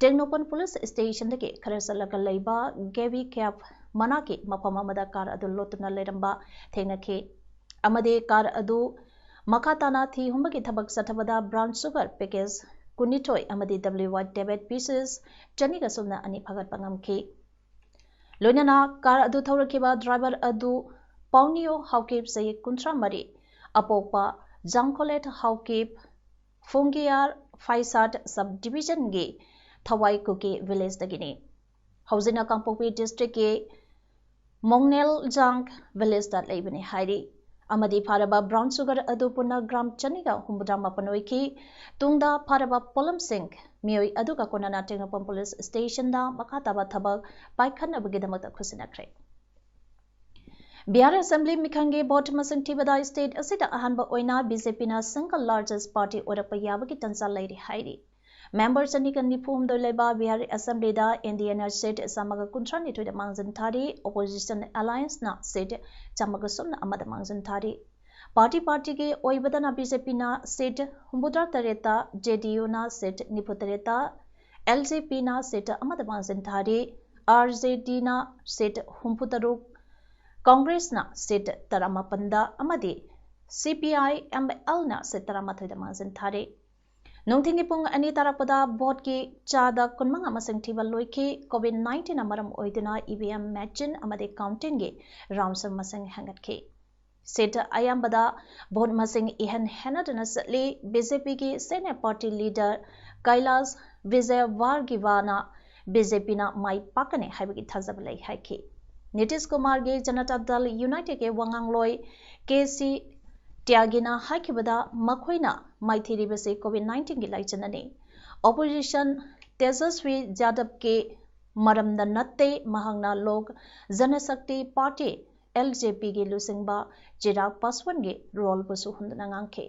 ꯇꯦꯡꯅꯧꯄꯜ ꯄꯨꯂꯤꯁ stationꯗꯒꯤ ꯈꯔ ꯆꯠꯂꯒ ꯂꯩꯕ ꯒꯦꯕꯤ ꯀꯦꯞ ꯃꯅꯥꯛꯀꯤ ꯃꯐꯝ ꯑꯃꯗ car ꯑꯗꯨ ꯂꯣꯠꯇꯨꯅ ꯂꯩꯔꯝꯕ ꯊꯦꯡꯅꯈꯤ ꯑꯃꯗꯤ car ꯑꯗꯨ ꯃꯈꯥ ꯇꯥꯅ ꯊꯤ ꯍꯨꯝꯕꯒꯤ ꯊꯕꯛ ꯆꯠꯊꯕꯗ brown sugar package ꯀꯨꯟꯅꯤꯊꯣꯏ ꯑꯃꯗꯤ W Y David pieces ꯆꯅꯤꯒ ꯁꯨꯞꯅ ꯑꯅꯤ ꯐꯥꯒꯠꯄ ꯉꯝꯈꯤ꯫ ꯂꯣꯏꯅꯅ car ꯑꯗꯨ ꯊꯧꯔꯛꯈꯤꯕ driver ꯑꯗꯨ ꯄꯥꯎꯅꯤꯌꯣ ꯍꯥꯎꯀꯤꯞ, ꯆꯍꯤ ꯀꯨꯟꯊ꯭ꯔꯥ ꯃꯔꯤ, ꯑꯄꯣꯛꯄ ꯖꯥꯡꯈꯣꯂꯦꯠ ꯍꯥꯎꯀꯤꯞ, ꯐꯨꯡꯒꯤꯌꯥꯔ ꯐꯥꯏꯁꯥꯠ sub divisionꯒꯤ ꯊꯋꯥꯏ ꯀꯨꯀꯤ villageꯇꯒꯤꯅꯤ꯫ ꯍꯧꯖꯤꯛꯅ ꯀꯥꯡꯄꯣꯛꯄꯤ districtꯀꯤ ꯃꯣꯡꯅꯦꯜꯖꯥꯡ villageꯇ ꯂꯩꯕꯅꯤ ꯍꯥꯏꯔꯤ꯫ ꯑꯃꯗꯤ ꯐꯥꯔꯕ brown sugar ꯑꯗꯨ ꯄꯨꯟꯅ gram ꯆꯅꯤꯒ ꯍꯨꯝꯐꯨꯇꯔꯥ ꯃꯥꯄꯟ ꯑꯣꯏꯈꯤ꯫ ꯇꯨꯡꯗ ꯐꯥꯔꯕ ꯄꯣꯠꯂꯝꯁꯤꯡ ꯃꯤꯑꯣꯏ ꯑꯗꯨꯒ ꯀꯣꯟꯅꯅ ꯇꯦꯡꯅꯧꯄꯜ ꯄꯨꯂꯤꯁ stationꯗ ꯃꯈꯥ ꯇꯥꯕ ꯊꯕꯛ ꯄꯥꯏꯈꯠꯅꯕꯒꯤꯗꯃꯛꯇ ꯈꯨꯠꯁꯤꯟꯅꯈ꯭ꯔꯦ꯫ ꯕꯤꯍꯥꯔ assembly ꯃꯤꯈꯜꯒꯤ vote ꯃꯁꯤꯡ ꯊꯤꯕꯗ state ꯑꯁꯤꯗ ꯑꯍꯥꯟꯕ ꯑꯣꯏꯅ BJPꯅ single largest party ꯑꯣꯏꯔꯛꯄ ꯌꯥꯕꯒꯤ ꯇꯥꯟꯖꯥ ꯂꯩꯔꯤ ꯍꯥꯏꯔꯤ꯫ Member ꯆꯅꯤꯒ ꯅꯤꯐꯨ ꯍꯨꯝꯗꯣꯏ ꯂꯩꯕ ꯕꯤꯍꯥꯔ assemblyꯗ NDAꯅ seat ꯆꯥꯝꯃꯒ ꯀꯨꯟꯊ꯭ꯔꯥ ꯅꯤꯊꯣꯏꯗ ꯃꯥꯡꯖꯤꯟ ꯊꯥꯔꯤ, opposition allianceꯅ seat ꯆꯥꯝꯃꯒ ꯁꯨꯞꯅ ꯑꯃꯗ ꯃꯥꯡꯖꯤꯟ ꯊꯥꯔꯤ꯫ Party partyꯒꯤ ꯑꯣꯏꯕꯗꯅ BJPꯅ seat ꯍꯨꯝꯐꯨꯇꯔꯥ ꯇꯔꯦꯠꯇ, JDUꯅ seat ꯅꯤꯐꯨ ꯇꯔꯦꯠꯇ, LJPꯅ seat ꯑꯃꯗ ꯃꯥꯡꯖꯤꯟ ꯊꯥꯔꯤ, RJDꯅ seat ꯍꯨꯝꯐꯨ ꯇꯔꯨꯛ, Congressꯅ seat ꯇꯔꯥꯃꯥꯄꯟꯗ ꯑꯃꯗꯤ CPIMLꯅ seat ꯇꯔꯥꯃꯥꯊꯣꯏꯗ ꯃꯥꯡꯖꯤꯟ ꯊꯥꯔꯤ꯫ ꯅꯨꯡꯊꯤꯜꯒꯤ ꯄꯨꯡ ꯑꯅꯤ ꯇꯥꯔꯛꯄꯗ voteꯀꯤ ꯆꯥꯗ ꯀꯨꯟꯃꯉꯥ ꯃꯁꯤꯡ ꯊꯤꯕ ꯂꯣꯏꯈꯤ꯫ COVID nineteenꯅ ꯃꯔꯝ ꯑꯣꯏꯗꯨꯅ EVM machine ꯑꯃꯗꯤ countingꯒꯤ roundsꯁꯨ ꯃꯁꯤꯡ ꯍꯦꯟꯒꯠꯈꯤ꯫ Seat ꯑꯌꯥꯝꯕꯗ vote ꯃꯁꯤꯡ ꯏꯍꯟ ꯍꯦꯟꯅꯗꯅ ꯆꯠꯂꯤ꯫ BJPꯒꯤ senior party leader ꯀꯩꯂꯥꯁ ꯚꯤꯖꯌ ꯚꯥꯔꯒꯤꯚꯅ BJPꯅ ꯃꯥꯏ ꯄꯥꯛꯀꯅꯤ ꯍꯥꯏꯕꯒꯤ ꯊꯥꯖꯕ ꯂꯩ ꯍꯥꯏꯈꯤ꯫ ꯅꯤꯇꯤꯁ ꯀꯨꯃꯥꯔꯒꯤ ꯖꯅꯇꯥ ꯗꯜ ꯌꯨꯅꯥꯏꯇꯦꯗꯀꯤ ꯋꯥꯉꯥꯡꯂꯣꯏ KC ꯇ꯭ꯌꯥꯒꯤꯅ ꯍꯥꯏꯈꯤꯕꯗ ꯃꯈꯣꯏꯅ ꯃꯥꯏꯊꯤꯔꯤꯕꯁꯤ COVID nineteenꯒꯤ ꯂꯥꯏꯆꯠꯅꯅꯤ꯫ Opposition ꯇꯦꯖꯁ꯭ꯋꯤ ꯌꯥꯗꯕꯀꯤ ꯃꯔꯝꯗ ꯅꯠꯇꯦ, ꯃꯍꯥꯛꯅ ꯂꯣꯛ ꯖꯅꯁꯛꯇꯤ ꯄꯥꯔꯇꯤ, LJPꯒꯤ ꯂꯨꯆꯤꯡꯕ ꯆꯤꯔꯥꯒ ꯄꯥꯁꯋꯥꯟꯒꯤ roleꯕꯨꯁꯨ ꯍꯨꯟꯗꯨꯅ ꯉꯥꯡꯈꯤ꯫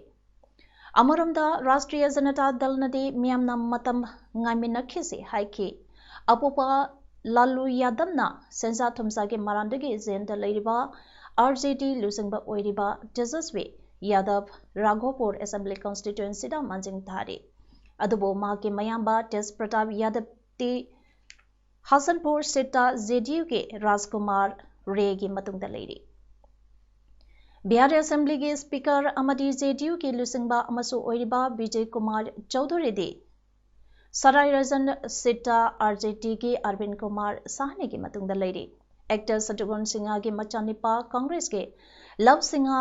ꯑꯃꯔꯣꯝꯗ ꯔꯥꯁꯇ꯭ꯔꯤꯌ ꯖꯅꯇꯥ ꯗꯜꯅꯗꯤ ꯃꯤꯌꯥꯝꯅ ꯃꯇꯝ ꯉꯥꯏꯃꯤꯟꯅꯈꯤꯁꯤ ꯍꯥꯏꯈꯤ꯫ ꯑꯄꯣꯛꯄ ꯂꯥꯂꯨ ꯌꯥꯗꯕꯅ ꯁꯦꯟꯖꯥ ꯊꯨꯝꯖꯥꯒꯤ ꯃꯔꯥꯟꯗꯒꯤ ꯖꯦꯜꯗ ꯂꯩꯔꯤꯕ ꯑꯥꯔ ꯖꯦ ꯗꯤ ꯂꯨꯆꯤꯡꯕ ꯑꯣꯏꯔꯤꯕ ꯇꯦꯖꯁ꯭ꯋꯤ ꯌꯥꯗꯕ ꯔꯥꯘꯣꯄꯨꯔ ꯑꯦꯁꯦꯝꯕ꯭ꯂꯤ ꯀꯟꯁꯇꯤꯇ꯭ꯋꯦꯟꯁꯤꯗ ꯃꯥꯡꯖꯤꯟ ꯊꯥꯔꯤ꯫ ꯑꯗꯨꯕꯨ ꯃꯍꯥꯛꯀꯤ ꯃꯌꯥꯝꯕ ꯇꯦꯖ ꯄ꯭ꯔꯇꯥꯞ ꯌꯥꯗꯕꯇꯤ ꯍꯁꯟꯄꯨꯔ ꯁꯤꯠꯇ ꯖꯦ ꯗꯤ ꯌꯨꯒꯤ ꯔꯥꯖꯀꯨꯃꯥꯔ ꯔꯦꯒꯤ ꯃꯇꯨꯡꯗ ꯂꯩꯔꯤ꯫ ꯕꯤꯍꯥꯔ ꯑꯦꯁꯦꯝꯕ꯭ꯂꯤꯒꯤ ꯁ꯭ꯄꯤꯀꯔ ꯑꯃꯗꯤ ꯖꯦ ꯗꯤ ꯌꯨꯒꯤ ꯂꯨꯆꯤꯡꯕ ꯑꯃꯁꯨ ꯑꯣꯏꯔꯤꯕ ꯕꯤꯖꯦ ꯀꯨꯃꯥꯔ ꯆꯧꯙꯨꯔꯤꯗꯤ ꯁꯔꯥꯏ ꯔꯖꯟ ꯁꯤꯠꯇ ꯑꯥꯔ ꯖꯦ ꯗꯤꯒꯤ ꯑꯔꯕꯤꯟ ꯀꯨꯃꯥꯔ ꯁꯥꯍꯅꯤꯒꯤ ꯃꯇꯨꯡꯗ ꯂꯩꯔꯤ꯫ ꯑꯦꯛꯇꯔ ꯁꯇ꯭ꯔꯨꯘ꯭ꯟ ꯁꯤꯡꯍꯒꯤ ꯃꯆꯥꯅꯤꯄꯥ ꯀꯪꯒ꯭ꯔꯦꯁꯀꯤ ꯂꯚ ꯁꯤꯡꯍ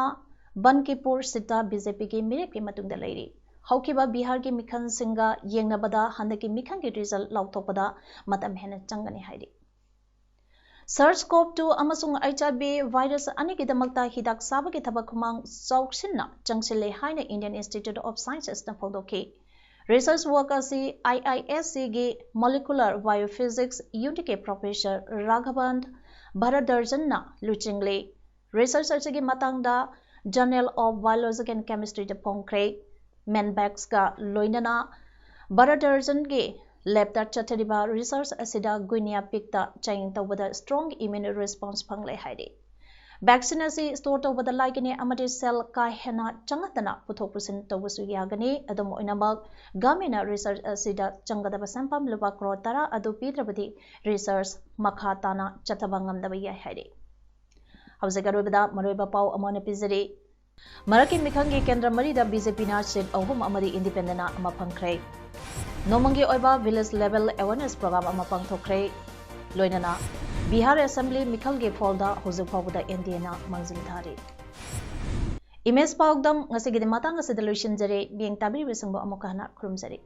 ꯕꯟꯀꯤꯄꯨꯔ ꯁꯤꯠꯇ ꯕꯤ ꯖꯦ ꯄꯤꯒꯤ ꯃꯤꯔꯦꯞꯀꯤ ꯃꯇꯨꯡꯗ ꯂꯩꯔꯤ꯫ ꯍꯧꯈꯤꯕ ꯕꯤꯍꯥꯔꯒꯤ ꯃꯤꯈꯜꯁꯤꯡꯒ ꯌꯦꯡꯅꯕꯗ ꯍꯟꯗꯛꯀꯤ ꯃꯤꯈꯜꯒꯤ ꯔꯤꯖꯜ ꯂꯥꯎꯊꯣꯛꯄꯗ ꯃꯇꯝ ꯍꯦꯟꯅ ꯆꯪꯒꯅꯤ ꯍꯥꯏꯔꯤ꯫ ꯁꯥꯔꯁ ꯀꯣꯚ ꯇꯨ ꯑꯃꯁꯨꯡ ꯑꯩꯆ ꯑꯥꯏ ꯚꯤ ꯚꯥꯏꯔꯁ ꯑꯅꯤꯒꯤꯗꯃꯛꯇ ꯍꯤꯗꯥꯛ ꯆꯥꯕꯒꯤ ꯊꯕꯛ ꯈꯨꯃꯥꯡ ꯆꯥꯎꯁꯤꯟꯅ ꯆꯪꯁꯤꯜꯂꯦ ꯍꯥꯏꯅ ꯏꯟꯗꯤꯌꯟ ꯏꯟꯁꯇꯤꯇ꯭ꯌꯨꯠ ꯑꯣꯐ ꯁꯥꯏꯟꯁꯦꯁꯅ ꯐꯣꯡꯗꯣꯛꯈꯤ꯫ ꯔꯤꯁꯔꯆ ꯋꯥꯔꯛ ꯑꯁꯤ ꯑꯥꯏ ꯑꯥꯏ ꯑꯦꯁ ꯁꯤꯒꯤ molecular biophysics ꯌꯨꯅꯤꯠꯀꯤ professor Raghavan ꯚꯥꯔꯗꯔꯖꯟꯅ ꯂꯨꯆꯤꯡꯂꯤ꯫ Research ꯑꯁꯤꯒꯤ ꯃꯇꯥꯡꯗ ꯖꯔꯅꯦꯜ ꯑꯣꯐ ꯕꯥꯏꯑꯣꯂꯣꯖꯤꯛ ꯑꯦꯟ ꯀꯦꯃꯤꯁꯇ꯭ꯔꯤꯗ ꯐꯣꯡꯈ꯭ꯔꯦ꯫ ꯃꯦꯟꯕꯦꯛꯁꯀ ꯂꯣꯏꯅꯅ ꯚꯥꯔꯗꯔꯖꯟꯒꯤ ꯂꯦꯕꯇ ꯆꯠꯊꯔꯤꯕ ꯔꯤꯁꯔꯆ ꯑꯁꯤꯗ ꯒꯨꯏꯅꯤꯌꯥ ꯄꯤꯛꯇ ꯆꯥꯡꯌꯦꯡ ꯇꯧꯕꯗ ꯁ꯭ꯇ꯭ꯔꯣꯡ ꯏꯝꯌꯨꯟ ꯔꯦꯁꯄꯣꯟꯁ ꯐꯪꯂꯦ ꯍꯥꯏꯔꯤ꯫ ꯚꯦꯛꯁꯤꯟ ꯑꯁꯤ ꯁ꯭ꯇꯣꯔ ꯇꯧꯕꯗ ꯂꯥꯏꯒꯅꯤ ꯑꯃꯗꯤ ꯁꯦꯜ ꯀꯥ ꯍꯦꯟꯅ ꯆꯪꯍꯟꯗꯅ ꯄꯨꯊꯣꯛ ꯄꯨꯁꯤꯟ ꯇꯧꯕꯁꯨ ꯌꯥꯒꯅꯤ꯫ ꯑꯗꯨꯝ ꯑꯣꯏꯅꯃꯛ, ꯒꯚꯔꯟꯃꯦꯟꯠꯅ ꯔꯤꯁꯔꯆ ꯑꯁꯤꯗ ꯆꯪꯒꯗꯕ ꯁꯦꯟꯐꯝ ꯂꯨꯄꯥ ꯀ꯭ꯔꯣꯔ ꯇꯔꯥ ꯑꯗꯨ ꯄꯤꯗ꯭ꯔꯕꯗꯤ ꯔꯤꯁꯔꯆ ꯃꯈꯥ ꯇꯥꯅ ꯆꯠꯊꯕ ꯉꯝꯗꯕ ꯌꯥꯏ ꯍꯥꯏꯔꯤ꯫ ꯍꯧꯖꯤꯛ ꯑꯔꯣꯏꯕꯗ ꯃꯔꯨꯑꯣꯏꯕ ꯄꯥꯎ ꯑꯃ ꯑꯣꯏꯅ ꯄꯤꯖꯔꯤ꯫ ꯃꯔꯛꯀꯤ ꯃꯤꯈꯜꯒꯤ ꯀꯦꯟꯗ꯭ꯔ ꯃꯔꯤꯗ ꯕꯤ ꯖꯦ ꯄꯤꯅ ꯁꯤꯠ ꯑꯍꯨꯝ ꯑꯃꯗꯤ ꯏꯟꯗꯤꯄꯦꯟꯗꯦꯟꯠꯅ ꯑꯃ ꯐꯪꯈ꯭ꯔꯦ꯫ ꯅꯣꯡꯃꯒꯤ ꯑꯣꯏꯕ ꯚꯤꯂꯦꯖ ꯂꯦꯚꯦꯜ ꯑꯦꯋꯦꯔꯅꯦꯁ ꯄ꯭ꯔꯣꯒ꯭ꯔꯥꯝ ꯑꯃ ꯄꯥꯡꯊꯣꯛꯈ꯭ꯔꯦ꯫ ꯂꯣꯏꯅꯅ ꯕꯤꯍꯥꯔ ꯑꯦꯁꯦꯝꯕ꯭ꯂꯤ ꯃꯤꯈꯜꯒꯤ ꯐꯣꯜꯗ ꯍꯧꯖꯤꯛ ꯐꯥꯎꯕꯗ ꯑꯦꯟ ꯗꯤ ꯑꯦꯅ ꯃꯥꯡꯖꯤꯜ ꯊꯥꯔꯤ꯫ ꯏꯃꯦꯖ ꯄꯥꯎꯗꯝ ꯉꯁꯤꯒꯤꯗꯤ ꯃꯇꯥꯡ ꯑꯁꯤꯗ ꯂꯣꯏꯁꯤꯟꯖꯔꯦ꯫ ꯃꯤꯠꯌꯦꯡ ꯇꯥꯕꯤꯔꯤꯕꯁꯤꯡꯕꯨ ꯑꯃꯨꯛꯀ ꯍꯟꯅ ꯈꯨꯔꯨꯝꯖꯔꯤ꯫